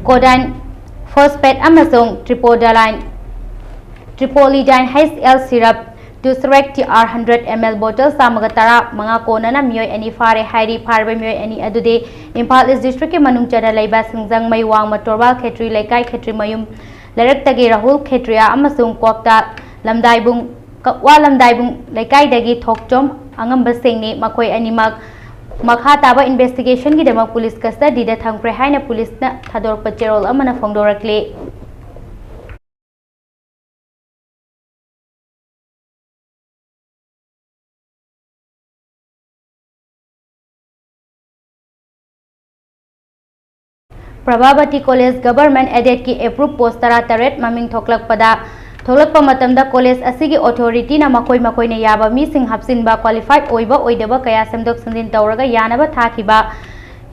codeine phosphate ꯑꯃꯁꯨꯡ tripodoline, tripolidine HL syrup, Tussrex TR hundred ml bottle ꯆꯥꯝꯃꯒ ꯇꯔꯥ ꯃꯉꯥ ꯀꯣꯟꯅꯅ ꯃꯤꯑꯣꯏ ꯑꯅꯤ ꯐꯥꯔꯦ ꯍꯥꯏꯔꯤ꯫ ꯐꯥꯔꯤꯕ ꯃꯤꯑꯣꯏ ꯑꯅꯤ ꯑꯗꯨꯗꯤ ꯏꯝꯐꯥꯜ ꯏꯁ ꯗꯤꯁꯇ꯭ꯔꯤꯛꯀꯤ ꯃꯅꯨꯡ ꯆꯟꯅ ꯂꯩꯕ ꯁꯤꯡꯖꯃꯩ ꯋꯥꯡꯃ ꯇꯣꯔꯕꯥꯜ ꯈꯦꯇ꯭ꯔꯤ ꯂꯩꯀꯥꯏ ꯈꯦꯇ꯭ꯔꯤꯃꯌꯨꯝ ꯂꯩꯔꯛꯇꯒꯤ ꯔꯥꯍꯨꯜ ꯈꯦꯇ꯭ꯔꯤꯌꯥ ꯑꯃꯁꯨꯡ ꯀ꯭ꯋꯥꯛꯇꯥ ꯂꯝꯗꯥꯏꯕꯨꯡ, ꯀꯛꯋꯥ ꯂꯝꯗꯥꯏꯕꯨꯡ ꯂꯩꯀꯥꯏꯗꯒꯤ ꯊꯣꯛꯆꯣꯝ ꯑꯉꯝꯕꯁꯤꯡꯅꯤ꯫ ꯃꯈꯣꯏ ꯑꯅꯤꯃꯛ ꯃꯈꯥ ꯇꯥꯕ investigationꯒꯤꯗꯃꯛ ꯄꯨꯂꯤꯁ custody ꯗ ꯊꯝꯈ꯭ꯔꯦ ꯍꯥꯏꯅ ꯄꯨꯂꯤꯁꯅ ꯊꯥꯗꯣꯔꯛꯄ ꯆꯦꯔꯣꯜ ꯑꯃꯅ ꯐꯣꯡꯗꯣꯔꯛꯂꯤ꯫ ꯄ꯭ꯔꯚꯥꯕꯇꯤ ꯀꯣꯂꯦꯖ ꯒꯚꯔꯟꯃꯦꯟꯠ ꯑꯦꯗꯦꯗꯀꯤ ꯑꯦꯄ꯭ꯔꯨꯞ ꯄꯣꯁ ꯇꯔꯥꯇꯔꯦꯠ ꯃꯃꯤꯡ ꯊꯣꯛꯂꯛꯄꯗ, ꯊꯣꯛꯂꯛꯄ ꯃꯇꯝꯗ ꯀꯣꯂꯦꯖ ꯑꯁꯤꯒꯤ ꯑꯣꯊꯣꯔꯤꯇꯤꯅ ꯃꯈꯣꯏ ꯃꯈꯣꯏꯅ ꯌꯥꯕ ꯃꯤꯁꯤꯡ ꯍꯥꯞꯆꯤꯟꯕ, ꯀ꯭ꯋꯥꯂꯤꯐꯥꯏꯗ ꯑꯣꯏꯕ ꯑꯣꯏꯗꯕ ꯀꯌꯥ ꯁꯦꯝꯗꯣꯛ ꯁꯦꯝꯖꯤꯟ ꯇꯧꯔꯒ ꯌꯥꯅꯕ ꯊꯥꯈꯤꯕ,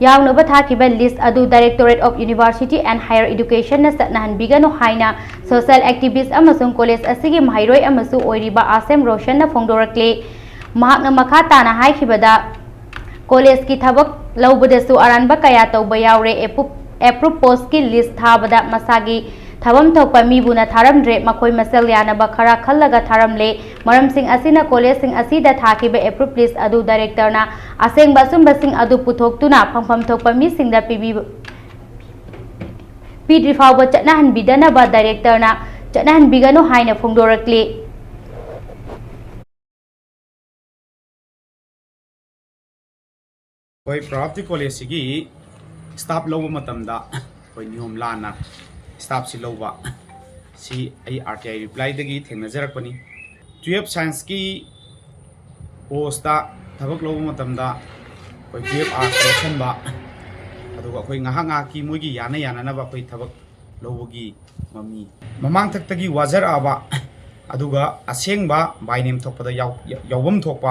ꯌꯥꯎꯅꯕ ꯊꯥꯈꯤꯕ ꯂꯤꯁ꯭ꯠ ꯑꯗꯨ Directorate of University and Higher Educationꯅ ꯆꯠꯅꯍꯟꯕꯤꯒꯅꯨ ꯍꯥꯏꯅ ꯁꯣꯁꯤꯌꯦꯜ ꯑꯦꯛꯇꯤꯚꯤꯁ꯭ꯠ ꯑꯃꯁꯨꯡ ꯀꯣꯂꯦꯖ ꯑꯁꯤꯒꯤ ꯃꯍꯩꯔꯣꯏ ꯑꯃꯁꯨ ꯑꯣꯏꯔꯤꯕ ꯑꯥꯁꯦꯝ ꯔꯣꯁꯟꯅ ꯐꯣꯡꯗꯣꯔꯛꯂꯤ꯫ ꯃꯍꯥꯛꯅ ꯃꯈꯥ ꯇꯥꯅ ꯍꯥꯏꯈꯤꯕꯗ, ꯀꯣꯂꯦꯖꯀꯤ ꯊꯕꯛ ꯂꯧꯕꯗꯁꯨ ꯑꯔꯥꯟꯕ ꯀꯌꯥ ꯇꯧꯕ ꯌꯥꯎꯔꯦ꯫ ꯑꯦꯄ꯭ꯔꯨꯞ, ꯑꯦꯄ꯭ꯔꯨꯞ ꯄꯣꯁꯀꯤ ꯂꯤꯁ꯭ꯠ ꯊꯥꯕꯗ ꯃꯁꯥꯒꯤ ꯊꯥꯐꯝ ꯊꯣꯛꯄ ꯃꯤꯕꯨꯅ ꯊꯥꯔꯝꯗ꯭ꯔꯦ꯫ ꯃꯈꯣꯏ ꯃꯁꯦꯜ ꯌꯥꯅꯕ ꯈꯔ ꯈꯜꯂꯒ ꯊꯥꯔꯝꯂꯦ꯫ ꯃꯔꯝꯁꯤꯡ ꯑꯁꯤꯅ ꯀꯣꯂꯦꯖꯁꯤꯡ ꯑꯁꯤꯗ ꯊꯥꯈꯤꯕ ꯑꯦꯄ꯭ꯔꯨꯞ ꯂꯤꯁ ꯑꯗꯨ ꯗꯥꯏꯔꯦꯛꯇꯔꯅ ꯑꯁꯦꯡꯕ ꯑꯆꯨꯝꯕꯁꯤꯡ ꯑꯗꯨ ꯄꯨꯊꯣꯛꯇꯨꯅ ꯐꯪꯐꯝ ꯊꯣꯛꯄ ꯃꯤꯁꯤꯡꯗ ꯄꯤꯕꯤꯕ ꯄꯤꯗ꯭ꯔꯤ ꯐꯥꯎꯕ ꯆꯠꯅꯍꯟꯕꯤꯗꯅꯕ ꯗꯥꯏꯔꯦꯛꯇꯔꯅ ꯆꯠꯅꯍꯟꯕꯤꯒꯅꯨ ꯍꯥꯏꯅ ꯐꯣꯡꯗꯣꯔꯛꯂꯤ꯫ ꯑꯩꯈꯣꯏ ꯄ꯭ꯔꯚꯥꯕꯇꯤ ꯀꯣꯂꯦꯖꯁꯤꯒꯤ ꯁ꯭ꯇꯥꯐ ꯂꯧꯕ ꯃꯇꯝꯗ ꯑꯩꯈꯣꯏ ꯅꯤꯌꯣꯝ ꯂꯥꯟꯅ ꯁ꯭ꯇꯥꯐꯁꯤ ꯂꯧꯕ ꯁꯤ ꯑꯩ ꯑꯥꯔ ꯇꯤ ꯑꯥꯏ ꯔꯤꯄ꯭ꯂꯥꯏꯗꯒꯤ ꯊꯦꯡꯅꯖꯔꯛꯄꯅꯤ꯫ ꯇꯨꯌꯦꯜꯞ ꯁꯥꯏꯟꯁꯀꯤ ꯄꯣꯁꯇ ꯊꯕꯛ ꯂꯧꯕ ꯃꯇꯝꯗ ꯑꯩꯈꯣꯏ ꯇꯨꯌꯦꯜꯞ ꯑꯥꯔꯠꯁ ꯂꯧꯁꯟꯕ, ꯑꯗꯨꯒ ꯑꯩꯈꯣꯏ ꯉꯥꯏꯍꯥꯛ ꯉꯥꯏꯍꯥꯛꯀꯤ ꯃꯣꯏꯒꯤ ꯌꯥꯅ ꯌꯥꯅꯅꯕ ꯑꯩꯈꯣꯏ ꯊꯕꯛ ꯂꯧꯕꯒꯤ ꯃꯃꯤ ꯃꯃꯥꯡꯊꯛꯇꯒꯤ ꯋꯥꯖꯔꯛꯑꯕ, ꯑꯗꯨꯒ ꯑꯁꯦꯡꯕ by name ꯊꯣꯛꯄꯗ ꯌꯥꯎ-, ꯌꯥꯎꯐꯝ ꯊꯣꯛꯄ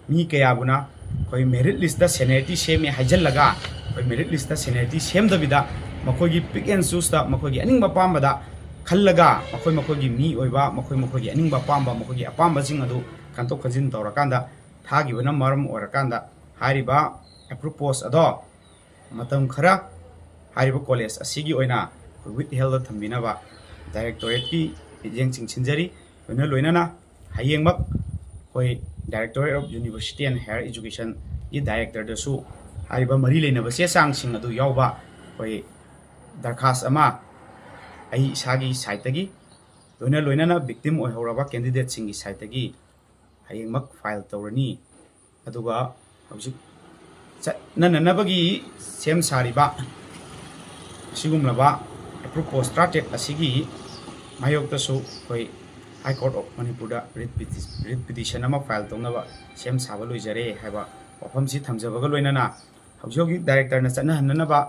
ꯃꯤ ꯀꯌꯥꯕꯨꯅ ꯑꯩꯈꯣꯏ ꯃꯦꯔꯤꯠ ꯂꯤꯁꯇ ꯁꯦꯅꯤꯌꯔꯤꯇꯤ ꯁꯦꯝꯃꯦ ꯍꯥꯏꯖꯜꯂꯒ, ꯑꯩꯈꯣꯏ ꯃꯦꯔꯤꯠ ꯂꯤꯁꯇ ꯁꯦꯅꯤꯌꯔꯤꯇꯤ ꯁꯦꯝꯗꯕꯤꯗ ꯃꯈꯣꯏꯒꯤ ꯄꯤꯛ ꯑꯦꯟ ꯆꯨꯁꯇ ꯃꯈꯣꯏꯒꯤ ꯑꯅꯤꯡꯕ ꯑꯄꯥꯝꯕꯗ ꯈꯜꯂꯒ, ꯃꯈꯣꯏ ꯃꯈꯣꯏꯒꯤ ꯃꯤ ꯑꯣꯏꯕ, ꯃꯈꯣꯏ ꯃꯈꯣꯏꯒꯤ ꯑꯅꯤꯡꯕ ꯑꯄꯥꯝꯕ, ꯃꯈꯣꯏꯒꯤ ꯑꯄꯥꯝꯕꯁꯤꯡ ꯑꯗꯨ ꯈꯟꯗꯣꯛ ꯈꯟꯖꯤꯟ ꯇꯧꯔꯀꯥꯟꯗ ꯊꯥꯈꯤꯕꯅ ꯃꯔꯝ ꯑꯣꯏꯔꯀꯥꯟꯗ, ꯍꯥꯏꯔꯤꯕ ꯑꯦꯄ꯭ꯔꯨꯞ ꯄꯣꯁ ꯑꯗꯣ ꯃꯇꯝ ꯈꯔ ꯍꯥꯏꯔꯤꯕ ꯀꯣꯂꯦꯖ ꯑꯁꯤꯒꯤ ꯑꯣꯏꯅ ꯑꯩꯈꯣꯏ ꯋꯤꯠ ꯍꯦꯜꯗ ꯊꯝꯕꯤꯅꯕ ꯗꯥꯏꯔꯦꯛꯇꯣꯔꯦꯠꯀꯤ ꯃꯤꯠꯌꯦꯡ ꯆꯤꯡꯁꯤꯟꯖꯔꯤ꯫ ꯂꯣꯏꯅ ꯂꯣꯏꯅꯅ ꯍꯌꯦꯡꯃꯛ ꯑꯩꯈꯣꯏ Directorate of University and Higher Educationꯒꯤ ꯗꯥꯏꯔꯦꯛꯇꯔꯗꯁꯨ ꯍꯥꯏꯔꯤꯕ ꯃꯔꯤ ꯂꯩꯅꯕ ꯆꯦ ꯆꯥꯡꯁꯤꯡ ꯑꯗꯨ ꯌꯥꯎꯕ ꯑꯩꯈꯣꯏ ꯗꯔꯈꯥꯁ ꯑꯃ ꯑꯩ ꯏꯁꯥꯒꯤ ꯁꯥꯏꯠꯇꯒꯤ, ꯂꯣꯏꯅ ꯂꯣꯏꯅꯅ ꯚꯤꯛꯇꯤꯝ ꯑꯣꯏꯍꯧꯔꯕ ꯀꯦꯟꯗꯤꯗꯦꯠꯁꯤꯡꯒꯤ ꯁꯥꯏꯠꯇꯒꯤ ꯍꯌꯦꯡꯃꯛ ꯐꯥꯏꯜ ꯇꯧꯔꯅꯤ꯫ ꯑꯗꯨꯒ ꯍꯧꯖꯤꯛ ꯆꯠꯅꯅꯅꯕꯒꯤ ꯁꯦꯝ ꯁꯥꯔꯤꯕ ꯑꯁꯤꯒꯨꯝꯂꯕ ꯑꯦꯄ꯭ꯔꯨꯞ ꯄꯣꯁ ꯇꯔꯥꯇꯔꯦꯠ ꯑꯁꯤꯒꯤ ꯃꯥꯌꯣꯛꯇꯁꯨ ꯑꯩꯈꯣꯏ High Court of ꯃꯅꯤꯄꯨꯔꯗ ꯔꯤꯠ ꯄꯤꯇꯤ-, ꯔꯤꯠ ꯄꯤꯇꯤꯁꯟ ꯑꯃ ꯐꯥꯏꯜ ꯇꯧꯅꯕ ꯁꯦꯝ ꯁꯥꯕ ꯂꯣꯏꯖꯔꯦ ꯍꯥꯏꯕ ꯋꯥꯐꯝꯁꯤ ꯊꯝꯖꯕꯒ ꯂꯣꯏꯅꯅ, ꯍꯧꯖꯤꯛ ꯍꯧꯖꯤꯛ ꯗꯥꯏꯔꯦꯛꯇꯔꯅ ꯆꯠꯅꯍꯟꯅꯅꯕ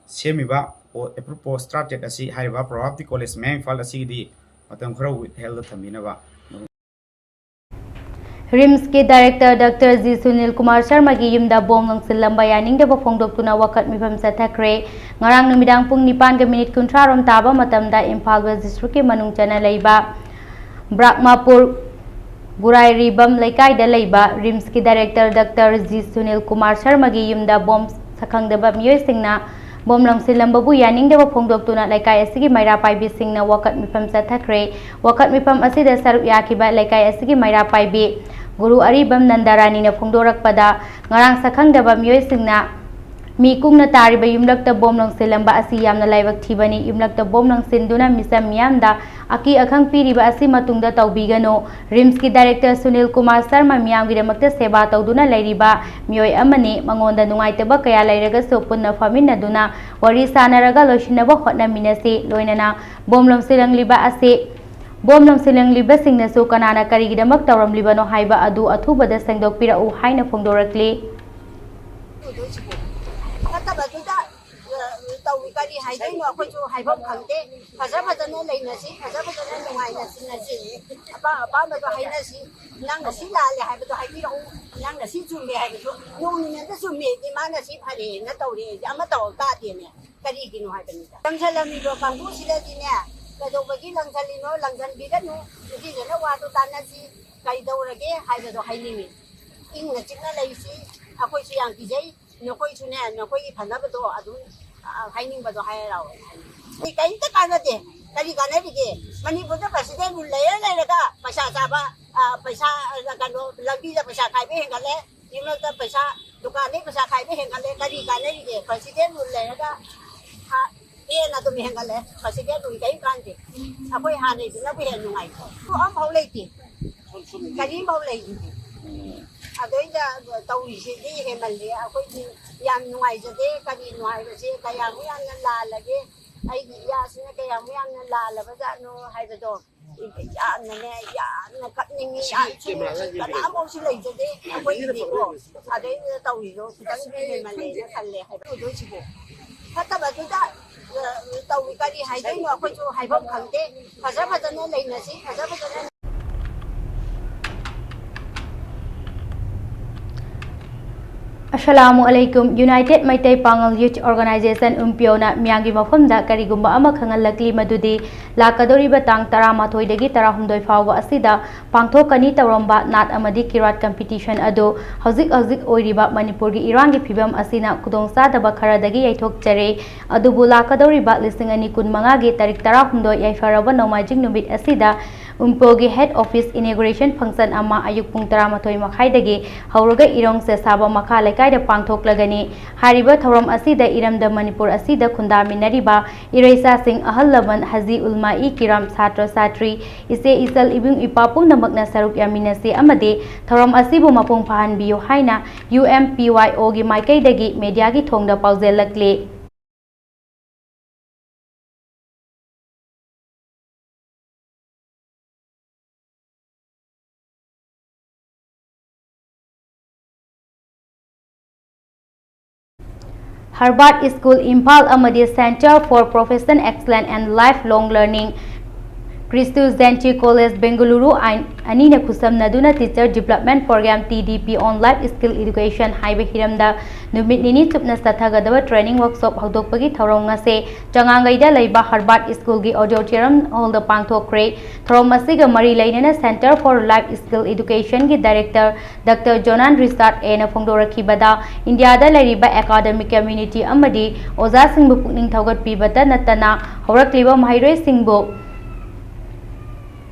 ꯁꯦꯝꯃꯤꯕ ꯄꯣ-, ꯑꯦꯄ꯭ꯔꯨꯞ ꯄꯣꯁ ꯇꯔꯥꯇꯔꯦꯠ ꯑꯁꯤ ꯍꯥꯏꯔꯤꯕ ꯄ꯭ꯔꯚꯥꯕꯇꯤ ꯀꯣꯂꯦꯖ ꯃꯌꯥꯡ ꯏꯝꯐꯥꯜ ꯑꯁꯤꯒꯤꯗꯤ ꯃꯇꯝ ꯈꯔ ꯋꯤꯠ ꯍꯦꯜꯗ ꯊꯝꯕꯤꯅꯕ꯫ ꯔꯤꯝꯁꯀꯤ director doctor G Sunil Kumar ꯁꯔꯃꯒꯤ ꯌꯨꯝꯗ ꯕꯣꯝ ꯂꯪꯁꯤꯜꯂꯝꯕ ꯌꯥꯅꯤꯡꯗꯕ ꯐꯣꯡꯗꯣꯛꯇꯨꯅ ꯋꯥꯀꯠ ꯃꯤꯐꯝ ꯆꯠꯊꯈ꯭ꯔꯦ꯫ ꯉꯔꯥꯡ ꯅꯨꯃꯤꯗꯥꯡ ꯄꯨꯡ ꯅꯤꯄꯥꯟꯒ ꯃꯤꯅꯤꯠ ꯀꯨꯟꯊ꯭ꯔꯥ ꯔꯣꯝ ꯇꯥꯕ ꯃꯇꯝꯗ ꯏꯝꯐꯥꯜ ꯋꯦꯁ ꯗꯤꯁꯇ꯭ꯔꯤꯛꯀꯤ ꯃꯅꯨꯡ ꯆꯟꯅ ꯂꯩꯕ ꯕ꯭ꯔꯥꯛꯃꯥꯄꯨꯔ ꯒꯨꯔꯥꯏꯔꯤꯕꯝ ꯂꯩꯀꯥꯏꯗ ꯂꯩꯕ ꯔꯤꯝꯁꯀꯤ director doctor G Sunil Kumar ꯁꯔꯃꯒꯤ ꯌꯨꯝꯗ ꯕꯣꯝ ꯁꯛꯈꯪꯗꯕ ꯃꯤꯑꯣꯏꯁꯤꯡꯅ ꯕꯣꯝ ꯂꯪꯁꯤꯜꯂꯝꯕꯕꯨ ꯌꯥꯅꯤꯡꯗꯕ ꯐꯣꯡꯗꯣꯛꯇꯨꯅ ꯂꯩꯀꯥꯏ ꯑꯁꯤꯒꯤ ꯃꯩꯔꯥ ꯄꯥꯏꯕꯤꯁꯤꯡꯅ ꯋꯥꯀꯠ ꯃꯤꯐꯝ ꯆꯠꯊꯈ꯭ꯔꯦ꯫ ꯋꯥꯀꯠ ꯃꯤꯐꯝ ꯑꯁꯤꯗ ꯁꯔꯨꯛ ꯌꯥꯈꯤꯕ ꯂꯩꯀꯥꯏ ꯑꯁꯤꯒꯤ ꯃꯩꯔꯥ ꯄꯥꯏꯕꯤ ꯒꯨꯔꯨ ꯑꯔꯤꯕꯝ ꯅꯟꯗꯔꯥꯅꯤꯅ ꯐꯣꯡꯗꯣꯔꯛꯄꯗ, ꯉꯔꯥꯡ ꯁꯛꯈꯪꯗꯕ ꯃꯤꯑꯣꯏꯁꯤꯡꯅ ꯃꯤ ꯀꯨꯡꯅ ꯇꯥꯔꯤꯕ ꯌꯨꯝꯂꯛꯇ ꯕꯣꯝ ꯂꯪꯁꯤꯜꯂꯝꯕ ꯑꯁꯤ ꯌꯥꯝꯅ ꯂꯥꯏꯕꯛ ꯊꯤꯕꯅꯤ꯫ ꯌꯨꯝꯂꯛꯇ ꯕꯣꯝ ꯂꯪꯁꯤꯟꯗꯨꯅ ꯃꯤꯆꯝ ꯃꯤꯌꯥꯝꯗ ꯑꯀꯤ ꯑꯈꯪ ꯄꯤꯔꯤꯕ ꯑꯁꯤ ꯃꯇꯨꯡꯗ ꯇꯧꯕꯤꯒꯅꯨ꯫ ꯔꯤꯝꯁꯀꯤ ꯗꯥꯏꯔꯦꯛꯇꯔ ꯁꯨꯅꯤꯜ ꯀꯨꯃꯥꯔ ꯁꯔꯃ ꯃꯤꯌꯥꯝꯒꯤꯗꯃꯛꯇ ꯁꯦꯕꯥ ꯇꯧꯗꯨꯅ ꯂꯩꯔꯤꯕ ꯃꯤꯑꯣꯏ ꯑꯃꯅꯤ꯫ ꯃꯉꯣꯟꯗ ꯅꯨꯡꯉꯥꯏꯇꯕ ꯀꯌꯥ ꯂꯩꯔꯒꯁꯨ ꯄꯨꯟꯅ ꯐꯝꯃꯤꯟꯅꯗꯨꯅ ꯋꯥꯔꯤ ꯁꯥꯅꯔꯒ ꯂꯣꯏꯁꯤꯟꯅꯕ ꯍꯣꯠꯅꯃꯤꯟꯅꯁꯤ꯫ ꯂꯣꯏꯅꯅ ꯕꯣꯝ ꯂꯪꯁꯤꯜꯂꯝꯂꯤꯕ ꯑꯁꯤ, ꯕꯣꯝ ꯂꯪꯁꯤꯜꯂꯝꯂꯤꯕꯁꯤꯡꯅꯁꯨ ꯀꯅꯥꯅ ꯀꯔꯤꯒꯤꯗꯃꯛ ꯇꯧꯔꯝꯂꯤꯕꯅꯣ ꯍꯥꯏꯕ ꯑꯗꯨ ꯑꯊꯨꯕꯗ ꯁꯦꯡꯗꯣꯛꯄꯤꯔꯛꯎ ꯍꯥꯏꯅ ꯐꯣꯡꯗꯣꯔꯛꯂꯤ꯫ ꯐꯠꯇꯕꯗꯨꯗ, ꯑ, ꯇꯧꯏ, ꯀꯔꯤ ꯍꯥꯏꯗꯣꯏꯅꯣ ꯑꯩꯈꯣꯏꯁꯨ ꯍꯥꯏꯐꯝ ꯈꯪꯗꯦ꯫ ꯐꯖ ꯐꯖꯅ ꯂꯩꯅꯁꯤ, ꯐꯖ ꯐꯖꯅ ꯅꯨꯡꯉꯥꯏꯅ ꯆꯤꯟꯅꯁꯤ, ꯑꯄꯥꯝ ꯑꯄꯥꯝꯕꯗꯣ ꯍꯥꯏꯅꯁꯤ꯫ ꯅꯪꯅ ꯁꯤ ꯂꯥꯜꯂꯦ ꯍꯥꯏꯕꯗꯣ ꯍꯥꯏꯕꯤꯔꯛꯎ, ꯅꯪꯅ ꯁꯤ ꯆꯨꯝꯃꯦ ꯍꯥꯏꯕꯗꯣ꯫ ꯅꯣꯡ ꯅꯤꯅꯤꯗ ꯆꯨꯝꯃꯦꯗꯤ ꯃꯥꯅ ꯁꯤ ꯐꯔꯦꯅ ꯇꯧꯔꯦ, ꯑꯃ ꯇꯧꯔ ꯇꯥꯗꯦꯅꯦ꯫ ꯀꯔꯤꯒꯤꯅꯣ ꯍꯥꯏꯕꯅꯤꯗ꯫ ꯂꯪꯁꯜꯂꯝꯃꯤꯕ ꯀꯥꯡꯕꯨꯁꯤꯗꯗꯤꯅꯦ, ꯀꯩꯗꯧꯕꯒꯤ ꯂꯪꯁꯜꯂꯤꯅꯣ? ꯂꯪꯁꯟꯕꯤꯔꯅꯨ꯫ ꯅꯨꯄꯤꯗꯨꯅ ꯋꯥꯗꯣ ꯇꯥꯟꯅꯁꯤ, ꯀꯩꯗꯧꯔꯒꯦ ꯍꯥꯏꯕꯗꯣ ꯍꯥꯏꯅꯤꯡꯉꯤ꯫ ꯏꯪꯅ ꯆꯤꯛꯅ ꯂꯩꯁꯤ꯫ ꯑꯩꯈꯣꯏꯁꯨ ꯌꯥꯝ ꯀꯤꯖꯩ꯫ ꯅꯈꯣꯏꯁꯨꯅꯦ, ꯅꯈꯣꯏꯒꯤ ꯐꯅꯕꯗꯣ ꯑꯗꯨꯝ, ꯑ, ꯍꯥꯏꯅꯤꯡꯕꯗꯣ ꯍꯥꯏꯔꯛꯑꯣ꯫ ꯀꯔꯤꯝꯇ ꯀꯥꯟꯅꯗꯦ꯫ ꯀꯔꯤ ꯀꯥꯟꯅꯔꯤꯒꯦ? ꯃꯅꯤꯄꯨꯔꯗ president rule ꯂꯩꯔ ꯂꯩꯔꯒ ꯄꯩꯁꯥ ꯆꯥꯕ, ꯑ, ꯄꯩꯁꯥ, ꯑ, ꯀꯩꯅꯣ, ꯂꯝꯕꯤꯗ ꯄꯩꯁꯥ ꯈꯥꯏꯕ ꯍꯦꯟꯒꯠꯂꯦ, ꯌꯨꯝꯂꯛꯇ ꯄꯩꯁꯥ, ꯗꯨꯀꯥꯟꯗꯩ ꯄꯩꯁꯥ ꯈꯥꯏꯕ ꯍꯦꯟꯒꯠꯂꯦ꯫ ꯀꯔꯤ ꯀꯥꯟꯅꯔꯤꯒꯦ? President rule ꯂꯩꯔꯒ ꯍꯥ, ꯍꯦꯟꯅ ꯑꯗꯨꯝ ꯍꯦꯟꯒꯠꯂꯦ꯫ President rule ꯀꯔꯤꯝ ꯀꯥꯟꯗꯦ꯫ ꯑꯩꯈꯣꯏ ꯍꯥꯟꯅꯩꯗꯨꯅꯕꯨ ꯍꯦꯟꯅ ꯅꯨꯡꯉꯥꯏꯀꯣ꯫ ꯑꯃꯐꯥꯎ ꯂꯩꯇꯦ꯫ ꯀꯔꯤꯝꯐꯥꯎ ꯂꯩꯇꯦ꯫ ꯑꯗꯩꯗ ꯇꯧꯔꯤꯁꯤꯗꯤ ꯍꯦꯟꯃꯜꯂꯦ꯫ ꯑꯩꯈꯣꯏꯗꯤ ꯌꯥꯝ ꯅꯨꯡꯉꯥꯏꯖꯗꯦ꯫ ꯀꯔꯤꯅꯣ ꯍꯥꯏꯕꯁꯦ ꯀꯌꯥꯃꯨꯛ ꯌꯥꯝꯅ ꯂꯥꯜꯂꯒꯦ? ꯑꯩꯒꯤ ꯏꯌꯥꯁꯤꯅ ꯀꯌꯥꯃꯨꯛ ꯌꯥꯝꯅ ꯂꯥꯜꯂꯕꯖꯥꯠꯅꯣ ꯍꯥꯏꯕꯗꯣ ꯌꯥꯝꯅꯅꯦ, ꯌꯥꯝꯅ ꯀꯞꯅꯤꯡꯉꯤ, ꯌꯥꯝ ꯁꯤ ꯊꯤꯅꯤꯡꯉꯤ꯫ ꯀꯦꯃꯦꯔꯥꯒ ꯌꯦꯡꯕꯤꯔꯦ꯫ ꯀꯅꯥꯐꯥꯎꯁꯨ ꯂꯩꯖꯗꯦ ꯑꯩꯈꯣꯏꯒꯤꯗꯤꯀꯣ꯫ ꯑꯗꯩꯗꯨꯗ ꯇꯧꯔꯤꯗꯣ ꯈꯤꯇꯪꯗꯤ ꯍꯦꯟꯃꯜꯂꯦꯅ ꯈꯜꯂꯦ ꯍꯥꯏꯕ꯫ ꯇꯧꯗꯣꯏꯁꯤꯕꯣ ꯐꯠꯇꯕꯗꯨꯗ, ꯑ, ꯇꯧꯏ꯫ ꯀꯔꯤ ꯍꯥꯏꯗꯣꯏꯅꯣ ꯑꯩꯈꯣꯏꯁꯨ ꯍꯥꯏꯐꯝ ꯈꯪꯗꯦ꯫ ꯐꯖ ꯐꯖꯅ ꯂꯩꯅꯁꯤ, ꯐꯖ ꯐꯖꯅ꯫ ꯑꯁꯂꯥꯃꯨ ꯑꯂꯩꯀꯨꯝ꯫ United Meitei Pangal Youth Organization, ꯎꯝꯄꯤꯌꯣꯅ ꯃꯤꯌꯥꯝꯒꯤ ꯃꯐꯝꯗ ꯀꯔꯤꯒꯨꯝꯕ ꯑꯃ ꯈꯪꯍꯜꯂꯛꯂꯤ, ꯃꯗꯨꯗꯤ ꯂꯥꯛꯀꯗꯧꯔꯤꯕ ꯇꯥꯡ ꯇꯔꯥꯃꯥꯊꯣꯏꯗꯒꯤ ꯇꯔꯥꯍꯨꯝꯗꯣꯏ ꯐꯥꯎꯕ ꯑꯁꯤꯗ ꯄꯥꯡꯊꯣꯛꯀꯅꯤ ꯇꯧꯔꯝꯕ ꯅꯥꯠ ꯑꯃꯗꯤ ꯀꯤꯔꯥꯠ competition ꯑꯗꯨ ꯍꯧꯖꯤꯛ ꯍꯧꯖꯤꯛ ꯑꯣꯏꯔꯤꯕ ꯃꯅꯤꯄꯨꯔꯒꯤ ꯏꯔꯥꯡꯒꯤ ꯐꯤꯕꯝ ꯑꯁꯤꯅ ꯈꯨꯗꯣꯡꯆꯥꯗꯕ ꯈꯔꯗꯒꯤ ꯌꯩꯊꯣꯛꯆꯔꯦ꯫ ꯑꯗꯨꯕꯨ ꯂꯥꯛꯀꯗꯧꯔꯤꯕ ꯂꯤꯁꯤꯡ ꯑꯅꯤ ꯀꯨꯟꯃꯉꯥꯒꯤ ꯇꯥꯔꯤꯛ ꯇꯔꯥꯍꯨꯝꯗꯣꯏ ꯌꯥꯏꯐꯔꯕ ꯅꯣꯡꯃꯥꯏꯖꯤꯡ ꯅꯨꯃꯤꯠ ꯑꯁꯤꯗ ꯎꯝꯄꯣꯒꯤ head office inauguration function ꯑꯃ ꯑꯌꯨꯛ ꯄꯨꯡ ꯇꯔꯥꯃꯥꯊꯣꯏ ꯃꯈꯥꯏꯗꯒꯤ ꯍꯧꯔꯒ ꯏꯔꯣꯡ ꯁꯦꯁꯥꯕ ꯃꯈꯥ ꯂꯩꯀꯥꯏꯗ ꯄꯥꯡꯊꯣꯛꯂꯒꯅꯤ꯫ ꯍꯥꯏꯔꯤꯕ ꯊꯧꯔꯝ ꯑꯁꯤꯗ ꯏꯔꯝꯗꯝ ꯃꯅꯤꯄꯨꯔ ꯑꯁꯤꯗ ꯈꯨꯟꯗꯥꯃꯤꯟꯅꯔꯤꯕ ꯏꯔꯩꯆꯥꯁꯤꯡ, ꯑꯍꯜ ꯂꯃꯟ, ꯍꯖꯤ ꯎꯜꯃꯥ ꯏ ꯀꯤꯔꯥꯝ, ꯁꯥꯇ꯭ꯔ ꯁꯥꯇ꯭ꯔꯤ, ꯏꯆꯦ ꯏꯆꯜ, ꯏꯕꯨꯡ ꯏꯄ꯭ꯋꯥ ꯄꯨꯝꯅꯃꯛꯅ ꯁꯔꯨꯛ ꯌꯥꯃꯤꯟꯅꯁꯤ ꯑꯃꯗꯤ ꯊꯧꯔꯝ ꯑꯁꯤꯕꯨ ꯃꯄꯨꯡ ꯐꯥꯍꯟꯕꯤꯌꯨ ꯍꯥꯏꯅ UMPYOꯒꯤ ꯃꯥꯏꯀꯩꯗꯒꯤ mediaꯒꯤ ꯊꯣꯡꯗ ꯄꯥꯎꯖꯦꯜꯂꯛꯂꯤ꯫ Harvard School Imphal ꯑꯃꯗꯤ Centre for Professional Excellence and Lifelong Learning, Kristu Jayanti College Bengaluru ꯑꯅꯤꯅ ꯈꯨꯠꯁꯝꯅꯗꯨꯅ Teacher Development Program, TDP on Life Skill Education ꯍꯥꯏꯕ ꯍꯤꯔꯝꯗ ꯅꯨꯃꯤꯠ ꯅꯤꯅꯤ ꯆꯨꯞꯅ ꯆꯠꯊꯒꯗꯕ training workshop ꯍꯧꯗꯣꯛꯄꯒꯤ ꯊꯧꯔꯝ ꯉꯁꯤ ꯆꯉꯥꯡꯒꯩꯗ ꯂꯩꯕ Harvard Schoolꯒꯤ auditorium hallꯗ ꯄꯥꯡꯊꯣꯛꯈ꯭ꯔꯦ꯫ ꯊꯧꯔꯝ ꯑꯁꯤꯒ ꯃꯔꯤ ꯂꯩꯅꯅ Centre for Life Skill Educationꯒꯤ director Doctor Jonan Richard Aꯅ ꯐꯣꯡꯗꯣꯔꯛꯈꯤꯕꯗ, ꯏꯟꯗꯤꯌꯥꯗ ꯂꯩꯔꯤꯕ academic community ꯑꯃꯗꯤ ꯑꯣꯖꯥꯁꯤꯡꯕꯨ ꯄꯨꯛꯅꯤꯡ ꯊꯧꯒꯠꯄꯤꯕꯇ ꯅꯠꯇꯅ ꯍꯧꯔꯛꯂꯤꯕ ꯃꯍꯩꯔꯣꯏꯁꯤꯡꯕꯨ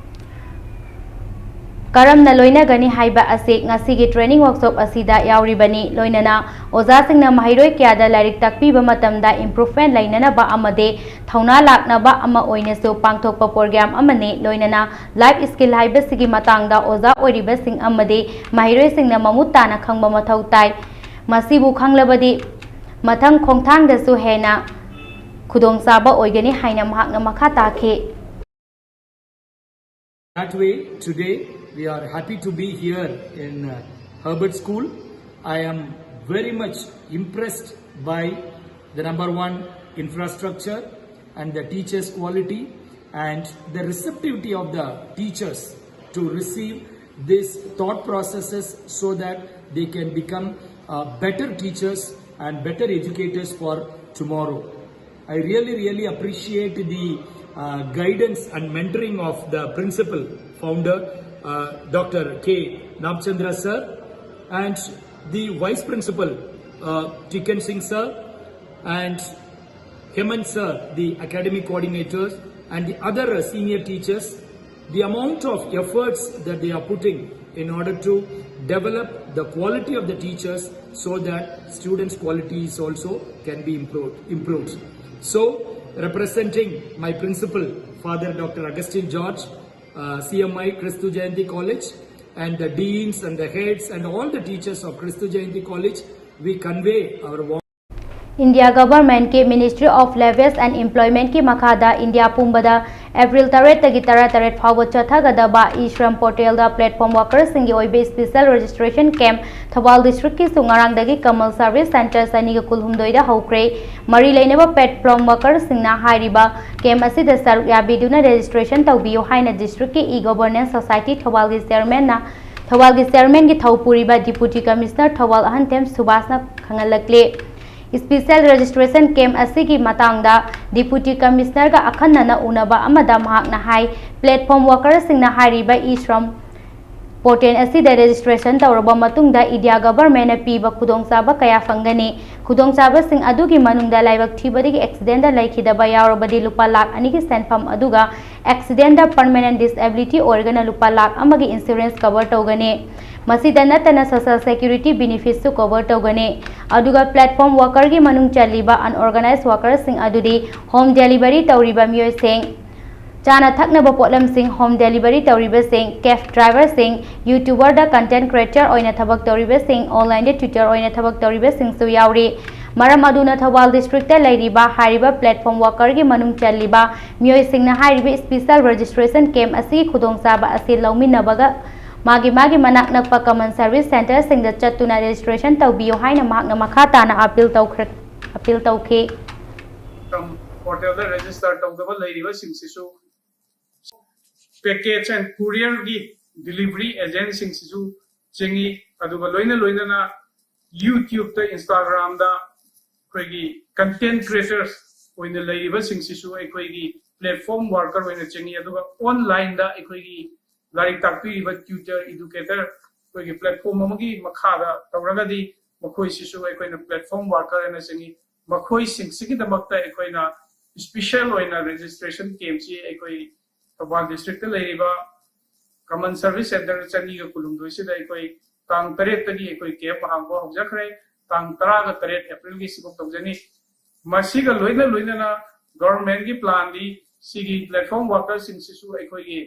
ꯀꯔꯝꯅ ꯂꯣꯏꯅꯒꯅꯤ ꯍꯥꯏꯕ ꯑꯁꯤ ꯉꯁꯤꯒꯤ training workshop ꯑꯁꯤꯗ ꯌꯥꯎꯔꯤꯕꯅꯤ꯫ ꯂꯣꯏꯅꯅ ꯑꯣꯖꯥꯁꯤꯡꯅ ꯃꯍꯩꯔꯣꯏ ꯀꯌꯥꯗ ꯂꯥꯏꯔꯤꯛ ꯇꯥꯛꯄꯤꯕ ꯃꯇꯝꯗ improvement ꯂꯩꯅꯅꯕ ꯑꯃꯗꯤ ꯊꯧꯅꯥ ꯂꯥꯛꯅꯕ ꯑꯃ ꯑꯣꯏꯅꯁꯨ ꯄꯥꯡꯊꯣꯛꯄ program ꯑꯃꯅꯤ꯫ ꯂꯣꯏꯅꯅ life skill ꯍꯥꯏꯕꯁꯤꯒꯤ ꯃꯇꯥꯡꯗ ꯑꯣꯖꯥ ꯑꯣꯏꯔꯤꯕꯁꯤꯡ ꯑꯃꯗꯤ ꯃꯍꯩꯔꯣꯏꯁꯤꯡꯅ ꯃꯃꯨꯠ ꯇꯥꯅ ꯈꯪꯕ ꯃꯊꯧ ꯇꯥꯏ꯫ ꯃꯁꯤꯕꯨ ꯈꯪꯂꯕꯗꯤ ꯃꯊꯪ ꯈꯣꯡꯊꯥꯡꯗꯁꯨ ꯍꯦꯟꯅ ꯈꯨꯗꯣꯡꯆꯥꯕ ꯑꯣꯏꯒꯅꯤ ꯍꯥꯏꯅ ꯃꯍꯥꯛꯅ ꯃꯈꯥ ꯇꯥꯈꯤ꯫ That way, today we are happy to be here in uh, Herbert School. I am very much impressed by the number one, infrastructure, and the teachers' quality and the receptivity of the teachers to receive these thought processes so that they can become uh, better teachers and better educators for tomorrow. I really, really appreciate the uh, guidance and mentoring of the principal, founder, uh, Doctor K Napchandra sir, and the vice principal, uh, Tiken Singh sir, and Hemant sir, the academic coordinators, and the other uh, senior teachers, the amount of efforts that they are putting in order to develop the quality of the teachers so that students' quality is also can be improved. improved. So, representing my principal, Father Doctor Augustine George, uh, C M I Kristu Jayanti College, and the deans and the heads and all the teachers of Kristu Jayanti College, we convey our warm India Government ꯀꯤ Ministry of Labour and Employment ꯀꯤ ꯃꯈꯥꯗ India ꯄꯨꯝꯕꯗ April ꯇꯔꯦꯠꯇꯒꯤ ꯇꯔꯥꯇꯔꯦꯠ ꯐꯥꯎꯕ ꯆꯠꯊꯒꯗꯕ E ꯁ꯭ꯔꯝ ꯄꯣꯔꯇꯦꯜꯗ platform worker ꯁꯤꯡꯒꯤ ꯑꯣꯏꯕ special registration camp Thoubal district ꯀꯤꯁꯨ ꯉꯔꯥꯡꯗꯒꯤ ꯀꯃꯜ service centre ꯆꯅꯤꯒ ꯀꯨꯟꯍꯨꯝꯗꯣꯏꯗ ꯍꯧꯈ꯭ꯔꯦ꯫ ꯃꯔꯤ ꯂꯩꯅꯕ platform worker ꯁꯤꯡꯅ ꯍꯥꯏꯔꯤꯕ camp ꯑꯁꯤꯗ ꯁꯔꯨꯛ ꯌꯥꯕꯤꯗꯨꯅ registration ꯇꯧꯕꯤꯌꯨ ꯍꯥꯏꯅ district ꯀꯤ e-governance society ꯊꯧꯕꯥꯜꯒꯤ chairman ꯅ ꯊꯧꯕꯥꯜꯒꯤ chairman ꯒꯤ ꯊꯧ ꯄꯨꯔꯤꯕ Deputy Commissioner Thoubal ꯑꯍꯟꯊꯦꯝ ꯁꯨꯕꯥꯁꯅ ꯈꯪꯍꯜꯂꯛꯂꯤ꯫ Special registration camp ꯑꯁꯤꯒꯤ ꯃꯇꯥꯡꯗ Deputy Commissioner ꯒ ꯑꯈꯟꯅꯅ ꯎꯅꯕ ꯑꯃꯗ ꯃꯍꯥꯛꯅ ꯍꯥꯏ, platform worker ꯁꯤꯡꯅ ꯍꯥꯏꯔꯤꯕ e ꯁ꯭ꯔꯝ portal ꯑꯁꯤꯗ registration ꯇꯧꯔꯕ ꯃꯇꯨꯡꯗ ꯏꯟꯗꯤꯌꯥ government ꯅ ꯄꯤꯕ ꯈꯨꯗꯣꯡꯆꯥꯕ ꯀꯌꯥ ꯐꯪꯒꯅꯤ꯫ ꯈꯨꯗꯣꯡꯆꯥꯕꯁꯤꯡ ꯑꯗꯨꯒꯤ ꯃꯅꯨꯡꯗ ꯂꯥꯏꯕꯛ ꯊꯤꯕꯗꯒꯤ accident ꯗ ꯂꯩꯈꯤꯗꯕ ꯌꯥꯎꯔꯕꯗꯤ ꯂꯨꯄꯥ ꯂꯥꯈ ꯑꯅꯤꯒꯤ ꯁꯦꯟꯐꯝ, ꯑꯗꯨꯒ accident ꯗ permanent disability ꯑꯣꯏꯔꯒꯅ ꯂꯨꯄꯥ ꯂꯥꯈ ꯑꯃꯒꯤ insurance cover ꯇꯧꯒꯅꯤ꯫ ꯃꯁꯤꯗ ꯅꯠꯇꯅ social security benefits ꯁꯨ cover ꯇꯧꯒꯅꯤ꯫ ꯑꯗꯨꯒ platform worker ꯒꯤ ꯃꯅꯨꯡ ꯆꯜꯂꯤꯕ unorganized worker ꯁꯤꯡ ꯑꯗꯨꯗꯤ home delivery ꯇꯧꯔꯤꯕ ꯃꯤꯑꯣꯏꯁꯤꯡ, ꯆꯥꯅ ꯊꯛꯅꯕ ꯄꯣꯠꯂꯝꯁꯤꯡ home delivery ꯇꯧꯔꯤꯕꯁꯤꯡ, cab driver ꯁꯤꯡ, YouTube ꯗ content creator ꯑꯣꯏꯅ ꯊꯕꯛ ꯇꯧꯔꯤꯕꯁꯤꯡ, online ꯗ tutor ꯑꯣꯏꯅ ꯊꯕꯛ ꯇꯧꯔꯤꯕꯁꯤꯡꯁꯨ ꯌꯥꯎꯔꯤ꯫ ꯃꯔꯝ ꯑꯗꯨꯅ ꯊꯧꯕꯥꯜ district ꯇ ꯂꯩꯔꯤꯕ ꯍꯥꯏꯔꯤꯕ platform worker ꯒꯤ ꯃꯅꯨꯡ ꯆꯜꯂꯤꯕ ꯃꯤꯑꯣꯏꯁꯤꯡꯅ ꯍꯥꯏꯔꯤꯕ special registration camp ꯑꯁꯤꯒꯤ ꯈꯨꯗꯣꯡꯆꯥꯕ ꯑꯁꯤ ꯂꯧꯃꯤꯟꯅꯕꯒ ꯃꯥꯒꯤ ꯃꯥꯒꯤ ꯃꯅꯥꯛ ꯅꯛꯄ common service centre ꯁꯤꯡꯗ ꯆꯠꯇꯨꯅ registration ꯇꯧꯕꯤꯌꯨ ꯍꯥꯏꯅ ꯃꯍꯥꯛꯅ ꯃꯈꯥ ꯇꯥꯅ appeal ꯇꯧꯈ꯭ꯔ-, appeal ꯇꯧꯈꯤ꯫ ꯄꯣꯔꯇꯦꯜꯗ register ꯇꯧꯗꯕ ꯂꯩꯔꯤꯕꯁꯤꯡꯁꯤꯁꯨ package and courier ꯒꯤ delivery agent ꯁꯤꯡꯁꯤꯁꯨ ꯆꯤꯡꯏ꯫ ꯑꯗꯨꯒ ꯂꯣꯏꯅ ꯂꯣꯏꯅꯅ YouTube-ꯇ, Instagram-ꯗ ꯑꯩꯈꯣꯏꯒꯤ content creators ꯑꯣꯏꯅ ꯂꯩꯔꯤꯕꯁꯤꯡꯁꯤꯁꯨ ꯑꯩꯈꯣꯏꯒꯤ platform worker ꯑꯣꯏꯅ ꯆꯤꯡꯏ꯫ ꯑꯗꯨꯒ online-ꯗ ꯑꯩꯈꯣꯏꯒꯤ ꯂꯥꯏꯔꯤꯛ ꯇꯥꯛꯄꯤꯔꯤꯕ tutor, educator, ꯑꯩꯈꯣꯏꯒꯤ platform ꯑꯃꯒꯤ ꯃꯈꯥꯗ ꯇꯧꯔꯒꯗꯤ ꯃꯈꯣꯏꯁꯤꯁꯨ ꯑꯩꯈꯣꯏꯅ platform worker ꯍꯥꯏꯅ ꯆꯤꯡꯏ꯫ ꯃꯈꯣꯏꯁꯤꯡꯁꯤꯒꯤꯗꯃꯛꯇ ꯑꯩꯈꯣꯏꯅ special ꯑꯣꯏꯅ registration camp-ꯁꯤ ꯑꯩꯈꯣꯏ ꯊꯧꯕꯥꯜ district-ꯇ ꯂꯩꯔꯤꯕ Common Service Centre ꯆꯅꯤꯒ ꯀꯨꯟꯍꯨꯝꯗꯣꯏꯁꯤꯗ ꯑꯩꯈꯣꯏ ꯇꯥꯡ ꯇꯔꯦꯠꯇꯒꯤ ꯑꯩꯈꯣꯏ camp ꯍꯥꯡꯕ ꯍꯧꯖꯈ꯭ꯔꯦ꯫ ꯇꯥꯡ ꯇꯔꯥꯒ ꯇꯔꯦꯠ April-ꯒꯤ ꯁꯤꯐꯥꯎ ꯇꯧꯖꯅꯤ꯫ ꯃꯁꯤꯒ ꯂꯣꯏꯅ ꯂꯣꯏꯅꯅ government-ꯒꯤ plan-ꯗꯤ ꯁꯤꯒꯤ platform worker-ꯁꯤꯡꯁꯤꯁꯨ ꯑꯩꯈꯣꯏꯒꯤ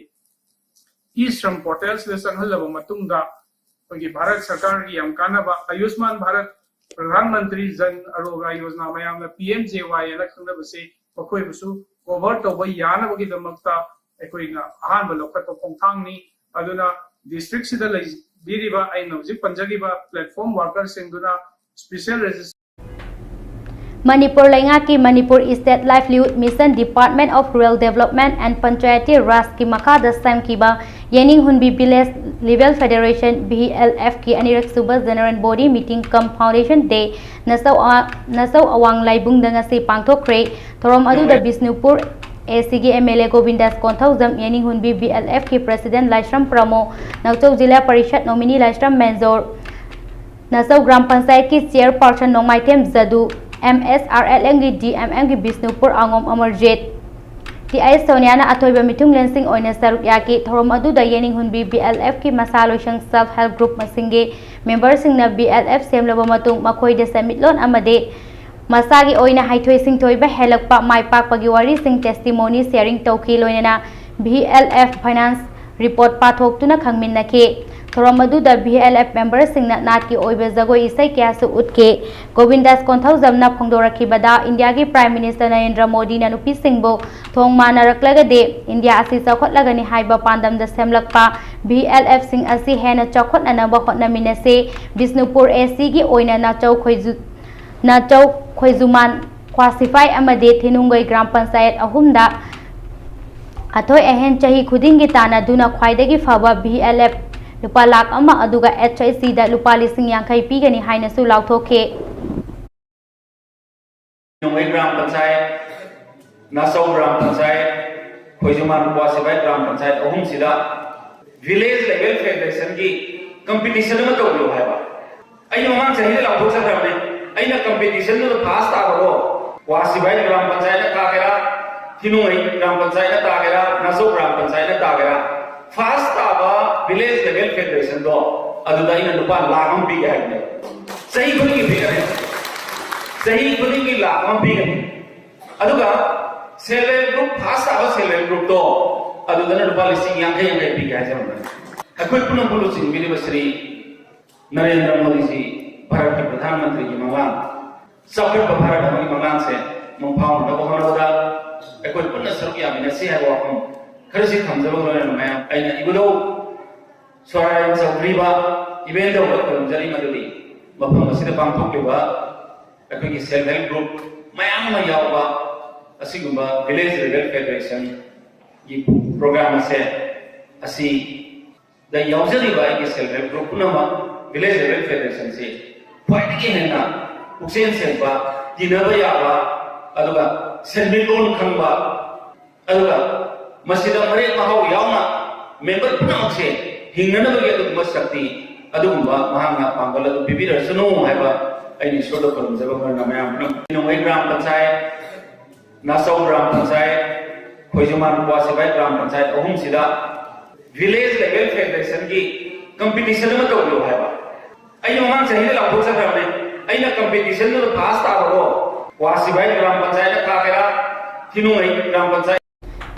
e-shram portal-ꯁꯤꯗ ꯆꯪꯍꯜꯂꯕ ꯃꯇꯨꯡꯗ ꯑꯩꯈꯣꯏꯒꯤ ꯚꯥꯔꯠ ꯁꯔꯀꯥꯔꯒꯤ ꯌꯥꯝ ꯀꯥꯟꯅꯕ ꯑꯌꯨꯁꯃꯥꯟ ꯚꯥꯔꯠ, ꯄ꯭ꯔꯙꯥꯟ ꯃꯟꯇ꯭ꯔꯤ ꯖꯟ ꯑꯔꯣꯒ꯭ꯌ ꯌꯣꯖꯅꯥ, ꯃꯌꯥꯝꯅ P M J Y ꯍꯥꯏꯅ ꯈꯪꯅꯕꯁꯦ, ꯃꯈꯣꯏꯕꯨꯁꯨ cover ꯇꯧꯕ ꯌꯥꯅꯕꯒꯤꯗꯃꯛꯇ ꯑꯩꯈꯣꯏꯅ ꯑꯍꯥꯟꯕ ꯂꯧꯈꯠꯄ ꯈꯣꯡꯊꯥꯡꯅꯤ꯫ ꯑꯗꯨꯅ district-ꯁꯤꯗ ꯂꯩꯕꯤꯔꯤꯕ ꯑꯩꯅ ꯍꯧꯖꯤꯛ ꯄꯟꯖꯈꯤꯕ platform worker-ꯁꯤꯡꯗꯨꯅ special registration ꯃꯅꯤꯄꯨꯔ ꯂꯩꯉꯥꯛꯀꯤ Manipur State Livelihood Mission, Department of Rural Development and Panchayati Raj-ꯀꯤ ꯃꯈꯥꯗ ꯁꯦꯝꯈꯤꯕ ꯌꯦꯅꯤꯡꯍꯨꯟꯕꯤ Village Level Federation, V L F-ꯀꯤ ꯑꯅꯤꯔꯛ ꯁꯨꯕ General Body Meeting cum Foundation Day ꯅꯆꯧ ꯑ-, ꯅꯆꯧ ꯑꯋꯥꯡ ꯂꯥꯏꯕꯨꯡꯗ ꯉꯁꯤ ꯄꯥꯡꯊꯣꯛꯈ꯭ꯔꯦ꯫ ꯊꯧꯔꯝ ꯑꯗꯨꯗ ꯕꯤꯁꯅꯨꯄꯨꯔ A C-ꯒꯤ M L A Gobindas Konthoujam, ꯌꯦꯅꯤꯡꯍꯨꯟꯕꯤ V L F-ꯀꯤ President ꯂꯥꯏꯁ꯭ꯔꯝ ꯄ꯭ꯔꯃꯣ, ꯅꯧꯆꯧ ꯖꯤꯂꯥ ꯄꯔꯤꯁꯠ nominee ꯂꯥꯏꯁ꯭ꯔꯝ ꯃꯦꯟꯖꯣꯔ, ꯅꯆꯧ ꯒ꯭ꯔꯥꯝ ꯄꯟꯆꯥꯌꯠꯀꯤ Chairperson Nongmaithem Jadu, M S R L M-ꯒꯤ D M M-ꯒꯤ ꯕꯤꯁꯅꯨꯄꯨꯔ ꯑꯉꯣꯝ ꯑꯃꯔꯖꯤꯠ, T I ꯁꯣꯅꯤꯌꯥꯅ ꯑꯊꯣꯏꯕ ꯃꯤꯊꯨꯡꯂꯦꯟꯁꯤꯡ ꯑꯣꯏꯅ ꯁꯔꯨꯛ ꯌꯥꯈꯤ꯫ ꯊꯧꯔꯝ ꯑꯗꯨꯗ ꯌꯦꯅꯤꯡꯍꯨꯟꯕꯤ V L F-ꯀꯤ ꯃꯁꯥ ꯂꯣꯏꯁꯪ Self Help Group ꯃꯁꯤꯡꯒꯤ member-ꯁꯤꯡꯅ V L F ꯁꯦꯝꯂꯕ ꯃꯇꯨꯡ ꯃꯈꯣꯏꯗ ꯁꯦꯟꯃꯤꯠꯂꯣꯟ ꯑꯃꯗꯤ ꯃꯁꯥꯒꯤ ꯑꯣꯏꯅ ꯍꯩꯊꯣꯏ ꯁꯤꯡꯊꯣꯏꯕ ꯍꯦꯜꯂꯛꯄ, ꯃꯥꯏ ꯄꯥꯛꯄꯒꯤ ꯋꯥꯔꯤꯁꯤꯡ testimony sharing ꯇꯧꯈꯤ, ꯂꯣꯏꯅꯅ V L F finance report ꯄꯥꯊꯣꯛꯇꯨꯅ ꯈꯪꯃꯤꯟꯅꯈꯤ꯫ ꯊꯧꯔꯝ ꯑꯗꯨꯗ V L F member-ꯁꯤꯡꯅ ꯅꯥꯠꯀꯤ ꯑꯣꯏꯕ ꯖꯒꯣꯏ ꯏꯁꯩ ꯀꯌꯥꯁꯨ ꯎꯠꯈꯤ꯫ ꯒꯣꯕꯤꯟꯗꯥꯁ ꯀꯣꯟꯊꯧꯖꯝꯅ ꯐꯣꯡꯗꯣꯔꯛꯈꯤꯕꯗ, ꯏꯟꯗꯤꯌꯥꯒꯤ Prime Minister ꯅꯔꯦꯟꯗ꯭ꯔ ꯃꯣꯗꯤꯅ ꯅꯨꯄꯤꯁꯤꯡꯕꯨ ꯊꯣꯡ ꯃꯥꯟꯅꯔꯛꯂꯒꯗꯤ ꯏꯟꯗꯤꯌꯥ ꯑꯁꯤ ꯆꯥꯎꯈꯠꯂꯒꯅꯤ ꯍꯥꯏꯕ ꯄꯥꯟꯗꯝꯗ ꯁꯦꯝꯂꯛꯄ V L F-ꯁꯤꯡ ꯑꯁꯤ ꯍꯦꯟꯅ ꯆꯥꯎꯈꯠꯅꯅꯕ ꯍꯣꯠꯅꯃꯤꯟꯅꯁꯤ꯫ ꯕꯤꯁꯅꯨꯄꯨꯔ A C-ꯒꯤ ꯑꯣꯏꯅ ꯅꯥꯆꯧ ꯈꯣꯏꯖꯨ-, ꯅꯥꯆꯧ ꯈꯣꯏꯖꯨꯃꯥꯟ, ꯈ꯭ꯋꯥꯁꯤꯐꯥꯏ ꯑꯃꯗꯤ ꯊꯤꯅꯨꯡꯒꯩ ꯒ꯭ꯔꯥꯝ ꯄꯟꯆꯥꯌꯠ ꯑꯍꯨꯝꯗ ꯑꯊꯣꯏ ꯑꯍꯦꯟ ꯆꯍꯤ ꯈꯨꯗꯤꯡꯒꯤ ꯇꯥꯟꯅꯗꯨꯅ ꯈ꯭ꯋꯥꯏꯗꯒꯤ ꯐꯕ V L F ꯂꯨꯄꯥ ꯂꯥꯈ ꯑꯃ ꯑꯗꯨꯒ HIC ꯗ ꯂꯨꯄꯥ ꯂꯤꯁꯤꯡ ꯌꯥꯡꯈꯩ ꯄꯤꯒꯅꯤ ꯍꯥꯏꯅꯁꯨ ꯂꯥꯎꯊꯣꯛꯈꯤ꯫ ꯅꯣꯡꯃꯩ ꯒ꯭ꯔꯥꯝ ꯄꯟꯆꯥꯌꯠ, ꯅꯥꯆꯧ ꯒ꯭ꯔꯥꯝ ꯄꯟꯆꯥꯌꯠ, ꯈꯣꯏꯖꯨꯃꯥꯟ ꯀ꯭ꯋꯥꯁꯤꯕꯥꯏ ꯒ꯭ꯔꯥꯝ ꯄꯟꯆꯥꯌꯠ ꯑꯍꯨꯝꯁꯤꯗ village level federation ꯒꯤ competition ꯑꯃ ꯇꯧꯕꯤꯌꯨ ꯍꯥꯏꯕ꯫ ꯑꯩꯅ ꯃꯃꯥꯡ ꯆꯍꯤꯗ ꯂꯥꯎꯊꯣꯛꯆꯈ꯭ꯔꯕꯅꯤ꯫ ꯑꯩꯅ competition ꯗꯨꯗ first ꯇꯥꯕꯗꯣ ꯀ꯭ꯋꯥꯁꯤꯕꯥꯏ ꯒ꯭ꯔꯥꯝ ꯄꯟꯆꯥꯌꯠꯅ ꯇꯥꯒꯦꯔꯥ, ꯊꯤꯅꯨꯡꯉꯩ ꯒ꯭ꯔꯥꯝ ꯄꯟꯆꯥꯌꯠꯅ ꯇꯥꯒꯦꯔꯥ, ꯅꯥꯆꯧ ꯒ꯭ꯔꯥꯝ ꯄꯟꯆꯥꯌꯠꯅ ꯇꯥꯒꯦꯔꯥ, first ꯇꯥꯕ village level federation ꯗꯣ ꯑꯗꯨꯗ ꯑꯩꯅ ꯂꯨꯄꯥ ꯂꯥꯈ ꯑꯃ ꯄꯤꯒꯦ ꯍꯥꯏꯕꯅꯦ꯫ ꯆꯍꯤ ꯈꯨꯗꯤꯡꯒꯤ ꯄꯤꯒꯅꯤ꯫ ꯆꯍꯤ ꯈꯨꯗꯤꯡꯒꯤ ꯂꯥꯈ ꯑꯃ ꯄꯤꯒꯅꯤ꯫ ꯑꯗꯨꯒ self help group first ꯇꯥꯕ self help group ꯇꯣ ꯑꯗꯨꯗꯅ ꯂꯨꯄꯥ ꯂꯤꯁꯤꯡ ꯌꯥꯡꯈꯩ ꯌꯥꯡꯈꯩ ꯄꯤꯒꯦ ꯍꯥꯏꯖꯕꯅꯤ꯫ ꯑꯩꯈꯣꯏ ꯄꯨꯝꯅꯃꯛꯄꯨ ꯂꯨꯆꯤꯡꯕꯤꯔꯤꯕ ꯁ꯭ꯔꯤ ꯅꯔꯦꯟꯗ꯭ꯔ ꯃꯣꯗꯤꯖꯤ, ꯚꯥꯔꯠꯀꯤ ꯄ꯭ꯔꯙꯥꯟ ꯃꯟꯇ꯭ꯔꯤꯒꯤ ꯃꯪꯂꯥꯟ, ꯆꯥꯎꯈꯠꯄ ꯚꯥꯔꯠ ꯑꯃꯒꯤ ꯃꯪꯂꯥꯟꯁꯦ ꯃꯪꯐꯥꯎꯅꯅꯕ ꯍꯣꯠꯅꯕꯗ ꯑꯩꯈꯣꯏ ꯄꯨꯟꯅ ꯁꯔꯨꯛ ꯌꯥꯃꯤꯟꯅꯁꯤ ꯍꯥꯏꯕ ꯋꯥꯐꯝ ꯈꯔꯁꯤ ꯊꯝꯖꯕ ꯂꯣꯏꯅꯅ ꯃꯌꯥꯝ ꯑꯩꯅ ꯏꯕꯨꯙꯧ ꯁ꯭ꯋꯔꯥꯖ ꯆꯧꯙꯨꯔꯤꯕ ꯏꯕꯦꯟꯗꯧꯗ ꯈꯨꯔꯨꯝꯖꯔꯤ ꯃꯗꯨꯗꯤ ꯃꯐꯝ ꯑꯁꯤꯗ ꯄꯥꯡꯊꯣꯛꯂꯤꯕ ꯑꯩꯈꯣꯏꯒꯤ self help group ꯃꯌꯥꯝ ꯑꯃ ꯌꯥꯎꯕ ꯑꯁꯤꯒꯨꯝꯕ village level federation ꯒꯤ program ꯑꯁꯦ ꯑꯁꯤꯗ ꯌꯥꯎꯖꯔꯤꯕ ꯑꯩꯒꯤ self help group ꯄꯨꯝꯅꯃꯛ village level federation ꯁꯤ ꯈ꯭ꯋꯥꯏꯗꯒꯤ ꯍꯦꯟꯅ ꯄꯨꯛꯆꯦꯜ ꯁꯦꯡꯕ, ꯇꯤꯟꯅꯕ ꯌꯥꯕ, ꯑꯗꯨꯒ ꯁꯦꯟꯃꯤꯠꯂꯣꯟ ꯈꯪꯕ, ꯑꯗꯨꯒ ꯃꯁꯤꯗ ꯃꯔꯦꯛ ꯃꯍꯥꯎ ꯌꯥꯎꯅ member ꯄꯨꯝꯅꯃꯛꯁꯦ ꯍꯤꯡꯅꯅꯕꯒꯤ ꯑꯗꯨꯒꯨꯝꯕ ꯁꯛꯇꯤ, ꯑꯗꯨꯒꯨꯝꯕ ꯃꯍꯥꯛꯅ ꯄꯥꯡꯒꯜ ꯑꯗꯨ ꯄꯤꯕꯤꯔꯁꯅꯨ ꯍꯥꯏꯕ ꯑꯩꯅ ꯏꯁꯣꯔꯗ ꯈꯨꯔꯨꯝꯖꯕ ꯃꯔꯝꯅ ꯃꯌꯥꯝ ꯄꯨꯝꯅꯃꯛ ꯅꯣꯡꯃꯩ ꯒ꯭ꯔꯥꯝ ꯄꯟꯆꯥꯌꯠ, ꯅꯥꯆꯧ ꯒ꯭ꯔꯥꯝ ꯄꯟꯆꯥꯌꯠ, ꯈꯣꯏꯖꯨꯃꯥꯟ ꯀ꯭ꯋꯥꯁꯤꯕꯥꯏ ꯒ꯭ꯔꯥꯝ ꯄꯟꯆꯥꯌꯠ ꯑꯍꯨꯝꯁꯤꯗ village level federation ꯒꯤ competition ꯑꯃ ꯇꯧꯕꯤꯌꯨ ꯍꯥꯏꯕ꯫ ꯑꯩꯅ ꯃꯃꯥꯡ ꯆꯍꯤꯗ ꯂꯥꯎꯊꯣꯛꯆꯈ꯭ꯔꯕꯅꯤ꯫ ꯑꯩꯅ competition ꯗꯨꯗ first ꯇꯥꯕꯗꯣ ꯀ꯭ꯋꯥꯁꯤꯕꯥꯏ ꯒ꯭ꯔꯥꯝ ꯄꯟꯆꯥꯌꯠꯅ ꯇꯥꯒꯦꯔꯥ, ꯊꯤꯅꯨꯡꯉꯩ ꯒ꯭ꯔꯥꯝ ꯄꯟꯆꯥꯌꯠ꯫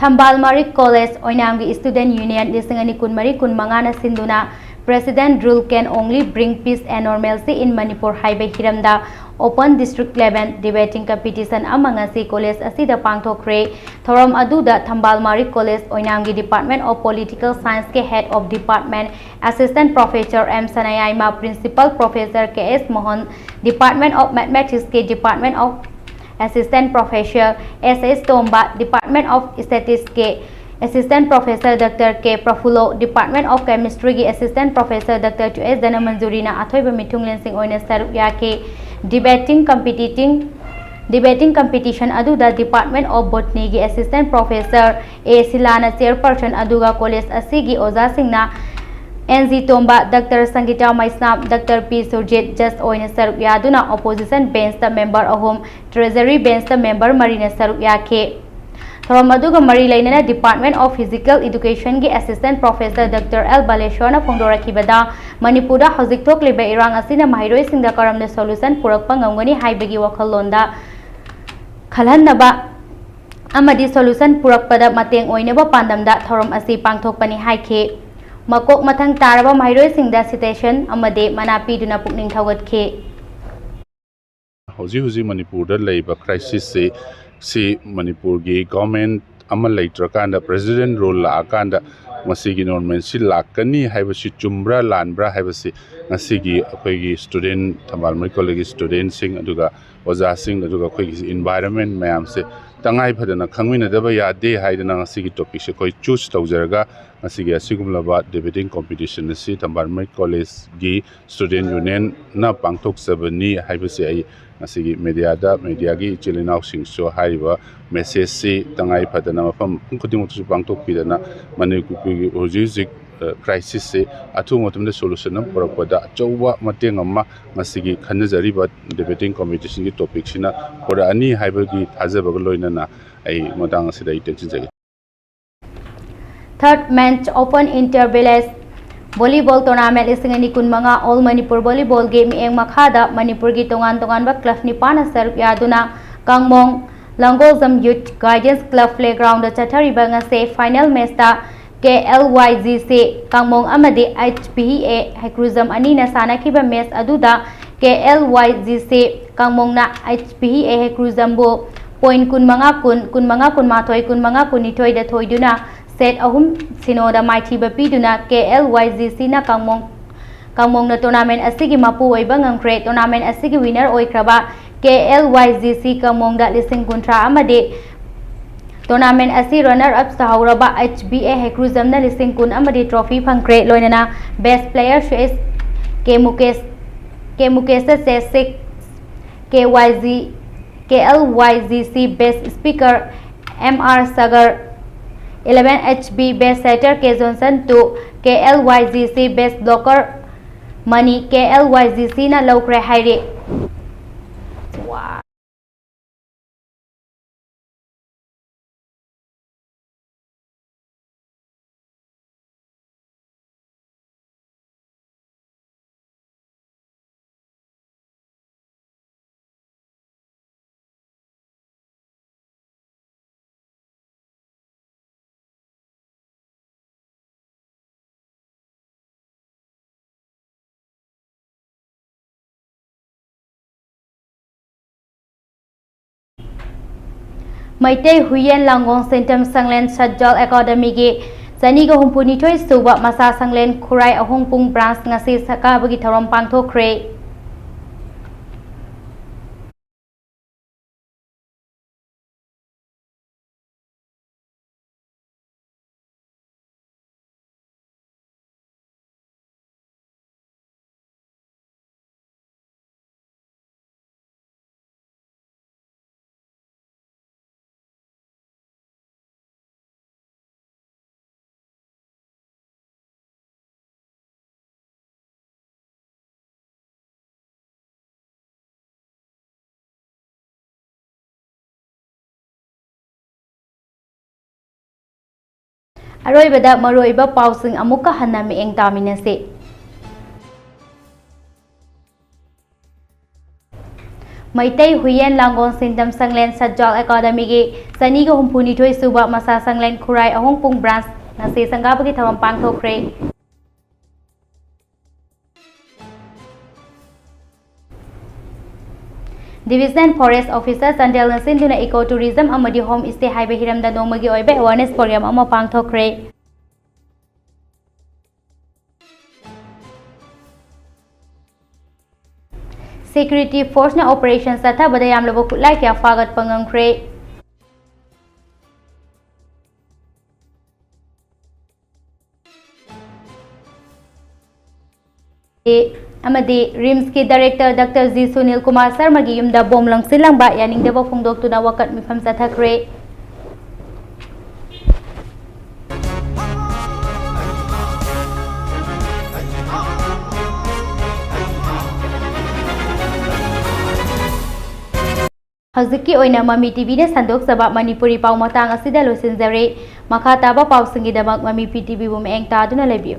ꯊꯝꯕꯥꯜ ꯃꯥꯔꯤꯛ ꯀꯣꯂꯦꯖ ꯑꯣꯏꯅꯥꯝꯒꯤ student union ꯂꯤꯁꯤꯡ ꯑꯅꯤ ꯀꯨꯟꯃꯔꯤ ꯀꯨꯟꯃꯉꯥꯅ ꯁꯤꯟꯗꯨꯅ President Rule Can Only Bring Peace and Normalcy in Manipur ꯍꯥꯏꯕ ꯍꯤꯔꯝꯗ open district level debating competition ꯑꯃ ꯉꯁꯤ ꯀꯣꯂꯦꯖ ꯑꯁꯤꯗ ꯄꯥꯡꯊꯣꯛꯈ꯭ꯔꯦ꯫ ꯊꯧꯔꯝ ꯑꯗꯨꯗ ꯊꯝꯕꯥꯜ ꯃꯥꯔꯤꯛ college ꯑꯣꯏꯅꯥꯝꯒꯤ Department of Political Science ꯀꯤ Head of Department Assistant Professor M Sanayaima, Principal Professor K S Mohan, Department of Mathematics ꯀꯤ Department of Assistant Professor S S Tomba, Department of Statistics ꯀꯤ Assistant Professor Doctor K Prafullo, Department of Chemistry ꯒꯤ Assistant Professor Doctor Q S ꯙꯅꯃꯟꯖꯨꯔꯤꯅ ꯑꯊꯣꯏꯕ ꯃꯤꯊꯨꯡꯂꯦꯟꯁꯤꯡ ꯑꯣꯏꯅ ꯁꯔꯨꯛ ꯌꯥꯈꯤ꯫ Debating Competing Debating Competition ꯑꯗꯨꯗ Department of Botany ꯒꯤ Assistant Professor A ꯁꯤꯂꯥꯅ Chairperson ꯑꯗꯨꯒ college ꯑꯁꯤꯒꯤ ꯑꯣꯖꯥꯁꯤꯡꯅ N G ꯇꯣꯝꯕ, Doctor ꯁꯪꯒꯤꯇꯥ ꯃꯩꯁꯅꯥꯝ, Doctor P ꯁꯨꯔꯖꯤꯠ judge ꯑꯣꯏꯅ ꯁꯔꯨꯛ ꯌꯥꯗꯨꯅ opposition bench ꯇ member ꯑꯍꯨꯝ, treasury bench ꯇ member ꯃꯔꯤꯅ ꯁꯔꯨꯛ ꯌꯥꯈꯤ꯫ ꯊꯧꯔꯝ ꯑꯗꯨꯒ ꯃꯔꯤ ꯂꯩꯅꯅ Department of Physical Education ꯒꯤ Assistant Professor Doctor L ꯕꯥꯂꯦꯁꯣꯔꯅ ꯐꯣꯡꯗꯣꯔꯛꯈꯤꯕꯗ, ꯃꯅꯤꯄꯨꯔꯗ ꯍꯧꯖꯤꯛ ꯊꯣꯛꯂꯤꯕ ꯏꯔꯥꯡ ꯑꯁꯤꯅ ꯃꯍꯩꯔꯣꯏꯁꯤꯡꯗ ꯀꯔꯝꯅ solution ꯄꯨꯔꯛꯄ ꯉꯝꯒꯅꯤ ꯍꯥꯏꯕꯒꯤ ꯋꯥꯈꯜꯂꯣꯟꯗ ꯈꯜꯍꯟꯅꯕ ꯑꯃꯗꯤ solution ꯄꯨꯔꯛꯄꯗ ꯃꯇꯦꯡ ꯑꯣꯏꯅꯕ ꯄꯥꯟꯗꯝꯗ ꯊꯧꯔꯝ ꯑꯁꯤ ꯄꯥꯡꯊꯣꯛꯄꯅꯤ ꯍꯥꯏꯈꯤ꯫ ꯃꯀꯣꯛ ꯃꯊꯪ ꯇꯥꯔꯕ ꯃꯍꯩꯔꯣꯏꯁꯤꯡꯗ citation ꯑꯃꯗꯤ ꯃꯅꯥ ꯄꯤꯗꯨꯅ ꯄꯨꯛꯅꯤꯡ ꯊꯧꯒꯠꯈꯤ꯫ ꯍꯧꯖꯤꯛ ꯍꯧꯖꯤꯛ ꯃꯅꯤꯄꯨꯔꯗ ꯂꯩꯕ crisis ꯁꯤ, ꯁꯤ ꯃꯅꯤꯄꯨꯔꯒꯤ government ꯑꯃ ꯂꯩꯇ꯭ꯔꯀꯥꯟꯗ, President rule ꯂꯥꯛꯑꯀꯥꯟꯗ ꯃꯁꯤꯒꯤ normal ꯁꯤ ꯂꯥꯛꯀꯅꯤ ꯍꯥꯏꯕꯁꯤ ꯆꯨꯝꯕ꯭ꯔꯥ ꯂꯥꯟꯕ꯭ꯔꯥ ꯍꯥꯏꯕꯁꯤ ꯉꯁꯤꯒꯤ ꯑꯩꯈꯣꯏꯒꯤ student, ꯊꯝꯕꯥꯜ ꯃꯔꯤ college ꯒꯤ student ꯁꯤꯡ, ꯑꯗꯨꯒ ꯑꯣꯖꯥꯁꯤꯡ, ꯑꯗꯨꯒ ꯑꯩꯈꯣꯏꯒꯤ environment ꯃꯌꯥꯝꯁꯦ ꯇꯉꯥꯏ ꯐꯗꯅ ꯈꯪꯃꯤꯟꯅꯗꯕ ꯌꯥꯗꯦ ꯍꯥꯏꯗꯅ ꯉꯁꯤꯒꯤ topic ꯁꯦ ꯑꯩꯈꯣꯏ choose ꯇꯧꯖꯔꯒ ꯉꯁꯤꯒꯤ ꯑꯁꯤꯒꯨꯝꯂꯕ debating competition ꯑꯁꯤ ꯊꯝꯕꯥꯜ ꯃꯔꯤ college ꯒꯤ student union ꯅ ꯄꯥꯡꯊꯣꯛꯆꯕꯅꯤ ꯍꯥꯏꯕꯁꯤ ꯑꯩ ꯉꯁꯤꯒꯤ media ꯗ, media ꯒꯤ ꯏꯆꯤꯜ ꯏꯅꯥꯎꯁꯤꯡꯁꯨ ꯍꯥꯏꯔꯤꯕ message ꯁꯤ ꯇꯉꯥꯏ ꯐꯗꯅ ꯃꯐꯝ ꯈꯨꯗꯤꯡꯃꯛꯇꯁꯨ ꯄꯥꯡꯊꯣꯛꯄꯤꯗꯅ ꯃꯅꯤꯄꯨꯔꯒꯤ ꯍꯧꯖꯤꯛ ꯍꯧꯖꯤꯛ crisis ꯁꯤ ꯑꯊꯨꯕ ꯃꯇꯝꯗ solution ꯑꯃ ꯄꯨꯔꯛꯄꯗ ꯑꯆꯧꯕ ꯃꯇꯦꯡ ꯑꯃ ꯉꯁꯤꯒꯤ ꯈꯟꯅꯖꯔꯤꯕ debating competition ꯒꯤ topic ꯁꯤꯅ ꯄꯨꯔꯛꯑꯅꯤ ꯍꯥꯏꯕꯒꯤ ꯊꯥꯖꯕꯒ ꯂꯣꯏꯅꯅ ꯑꯩ ꯃꯇꯥꯡ ꯑꯁꯤꯗ ꯑꯩ ꯇꯦꯟꯁꯤꯟꯖꯒꯦ꯫ Third Men's Open Inter Village Volleyball Tournament ꯂꯤꯁꯤꯡ ꯑꯅꯤ ꯀꯨꯟꯃꯉꯥ All Manipur Volleyball ꯒꯤ ꯃꯤꯠꯌꯦꯡ ꯃꯈꯥꯗ ꯃꯅꯤꯄꯨꯔꯒꯤ ꯇꯣꯉꯥꯟ ꯇꯣꯉꯥꯟꯕ club ꯅꯤꯄꯥꯟꯅ ꯁꯔꯨꯛ ꯌꯥꯗꯨꯅ ꯀꯥꯡꯃꯣꯡ ꯂꯥꯡꯒꯣꯜꯖꯝ Youth Guidance Club playground ꯗ ꯆꯠꯊꯔꯤꯕ ꯉꯁꯤ final match ꯇ K L Y G C ꯀꯥꯡꯃꯣꯡ ꯑꯃꯗꯤ H P A ꯍꯩꯀ꯭ꯔꯨꯖꯝ ꯑꯅꯤꯅ ꯁꯥꯟꯅꯈꯤꯕ match ꯑꯗꯨꯗ K L Y G C ꯀꯥꯡꯃꯣꯡꯅ H P A ꯍꯩꯀ꯭ꯔꯨꯖꯝꯕꯨ point ꯀꯨꯟꯃꯉꯥ ꯀꯨꯟ, ꯀꯨꯟꯃꯉꯥ ꯀꯨꯟꯃꯥꯊꯣꯏ, ꯀꯨꯟꯃꯉꯥ ꯀꯨꯟꯅꯤꯊꯣꯏꯗ ꯊꯣꯏꯗꯨꯅ set ꯑꯍꯨꯝ ꯁꯤꯅꯣꯗ ꯃꯥꯏꯊꯤꯕ ꯄꯤꯗꯨꯅ K L Y G C ꯅ ꯀꯥꯡꯃꯣꯡ, ꯀꯥꯡꯃꯣꯡꯅ tournament ꯑꯁꯤꯒꯤ ꯃꯄꯨ ꯑꯣꯏꯕ ꯉꯝꯈ꯭ꯔꯦ꯫ Tournament ꯑꯁꯤꯒꯤ winner ꯑꯣꯏꯈ꯭ꯔꯕ K L Y G C ꯀꯥꯡꯃꯣꯡꯗ ꯂꯤꯁꯤꯡ ꯀꯨꯟꯊ꯭ꯔꯥ ꯑꯃꯗꯤ Tournament ꯑꯁꯤ runner up ꯇꯥꯍꯧꯔꯕ H B A ꯍꯩꯀ꯭ꯔꯨꯖꯝꯅ ꯂꯤꯁꯤꯡ ꯀꯨꯟ ꯑꯃꯗꯤ trophy ꯐꯪꯈ꯭ꯔꯦ꯫ ꯂꯣꯏꯅꯅ best player ꯁꯨ ꯑꯦꯁ ꯀꯦ ꯃꯨꯀꯦꯁ, ꯀꯦ ꯃꯨꯀꯦꯁꯇ chess six, K Y G, K L Y G C best speaker M R Sagar, eleven H B best setter K Johnson two, K L Y G C best blocker money K L Y G C ꯅ ꯂꯧꯈ꯭ꯔꯦ ꯍꯥꯏꯔꯤ꯫ ꯃꯩꯇꯩ ꯍꯨꯏꯌꯦꯟ ꯂꯥꯡꯒꯣꯡ ꯁꯦꯟꯇꯝ ꯁꯪꯂꯦꯟ ꯁꯠꯖꯥꯜ ꯑꯦꯀꯥꯗꯃꯤꯒꯤ ꯆꯅꯤꯒ ꯍꯨꯝꯐꯨꯅꯤꯊꯣꯏ ꯁꯨꯕ ꯃꯁꯥ ꯁꯪꯂꯦꯟ ꯈꯨꯔꯥꯏ ꯑꯍꯣꯡꯄꯨꯡ branch ꯉꯁꯤ ꯁꯛ ꯀꯥꯕꯒꯤ ꯊꯧꯔꯝ ꯄꯥꯡꯊꯣꯛꯈ꯭ꯔꯦ꯫ ꯑꯔꯣꯏꯕꯗ ꯃꯔꯨꯑꯣꯏꯕ ꯄꯥꯎꯁꯤꯡ ꯑꯃꯨꯛꯀ ꯍꯟꯅ ꯃꯤꯠꯌꯦꯡ ꯇꯥꯃꯤꯟꯅꯁꯤ꯫ ꯃꯩꯇꯩ ꯍꯨꯏꯌꯦꯟ ꯂꯥꯡꯒꯣꯜ ꯁꯤꯟꯗꯝ ꯁꯪꯂꯦꯟ ꯁꯠꯖꯥꯜ ꯑꯦꯀꯥꯗꯃꯤꯒꯤ ꯆꯅꯤꯒ ꯍꯨꯝꯐꯨꯅꯤꯊꯣꯏ ꯁꯨꯕ ꯃꯁꯥ ꯁꯪꯂꯦꯟ ꯈꯨꯔꯥꯏ ꯑꯍꯣꯡꯄꯨꯡ branch ꯉꯁꯤ ꯁꯪꯒꯥꯕꯒꯤ ꯊꯧꯔꯝ ꯄꯥꯡꯊꯣꯛꯈ꯭ꯔꯦ꯫ Division Forest Officer ꯆꯥꯟꯗꯦꯜꯅ ꯁꯤꯟꯗꯨꯅ eco tourism ꯑꯃꯗꯤ home stay ꯍꯥꯏꯕ ꯍꯤꯔꯝꯗ ꯅꯣꯡꯃꯒꯤ ꯑꯣꯏꯕ awareness program ꯑꯃ ꯄꯥꯡꯊꯣꯛꯈ꯭ꯔꯦ꯫ Security force ꯅ operation ꯆꯠꯊꯕꯗ ꯌꯥꯝꯂꯕ ꯈꯨꯠꯂꯥꯏ ꯀꯌꯥ ꯐꯥꯒꯠꯄ ꯉꯝꯈ꯭ꯔꯦ꯫ ꯑꯃꯗꯤ ꯔꯤꯝꯁꯀꯤ director doctor G Sunil Kumar ꯁꯔꯃꯒꯤ ꯌꯨꯝꯗ ꯕꯣꯝ ꯂꯪꯁꯤꯜꯂꯝꯕ ꯌꯥꯅꯤꯡꯗꯕ ꯐꯣꯡꯗꯣꯛꯇꯨꯅ ꯋꯥꯀꯠ ꯃꯤꯐꯝ ꯆꯠꯊꯈ꯭ꯔꯦ꯫ ꯍꯧꯖꯤꯛꯀꯤ ꯑꯣꯏꯅ ꯃꯃꯤ ꯇꯤꯚꯤꯅ ꯁꯟꯗꯣꯛꯆꯕ ꯃꯅꯤꯄꯨꯔꯤ ꯄꯥꯎ ꯃꯇꯥꯡ ꯑꯁꯤꯗ ꯂꯣꯏꯁꯤꯟꯖꯔꯦ꯫ ꯃꯈꯥ ꯇꯥꯕ ꯄꯥꯎꯁꯤꯡꯒꯤꯗꯃꯛ ꯃꯃꯤ ꯄꯤ ꯇꯤꯚꯤꯕꯨ ꯃꯤꯠꯌꯦꯡ ꯇꯥꯗꯨꯅ ꯂꯩꯕꯤꯌꯨ꯫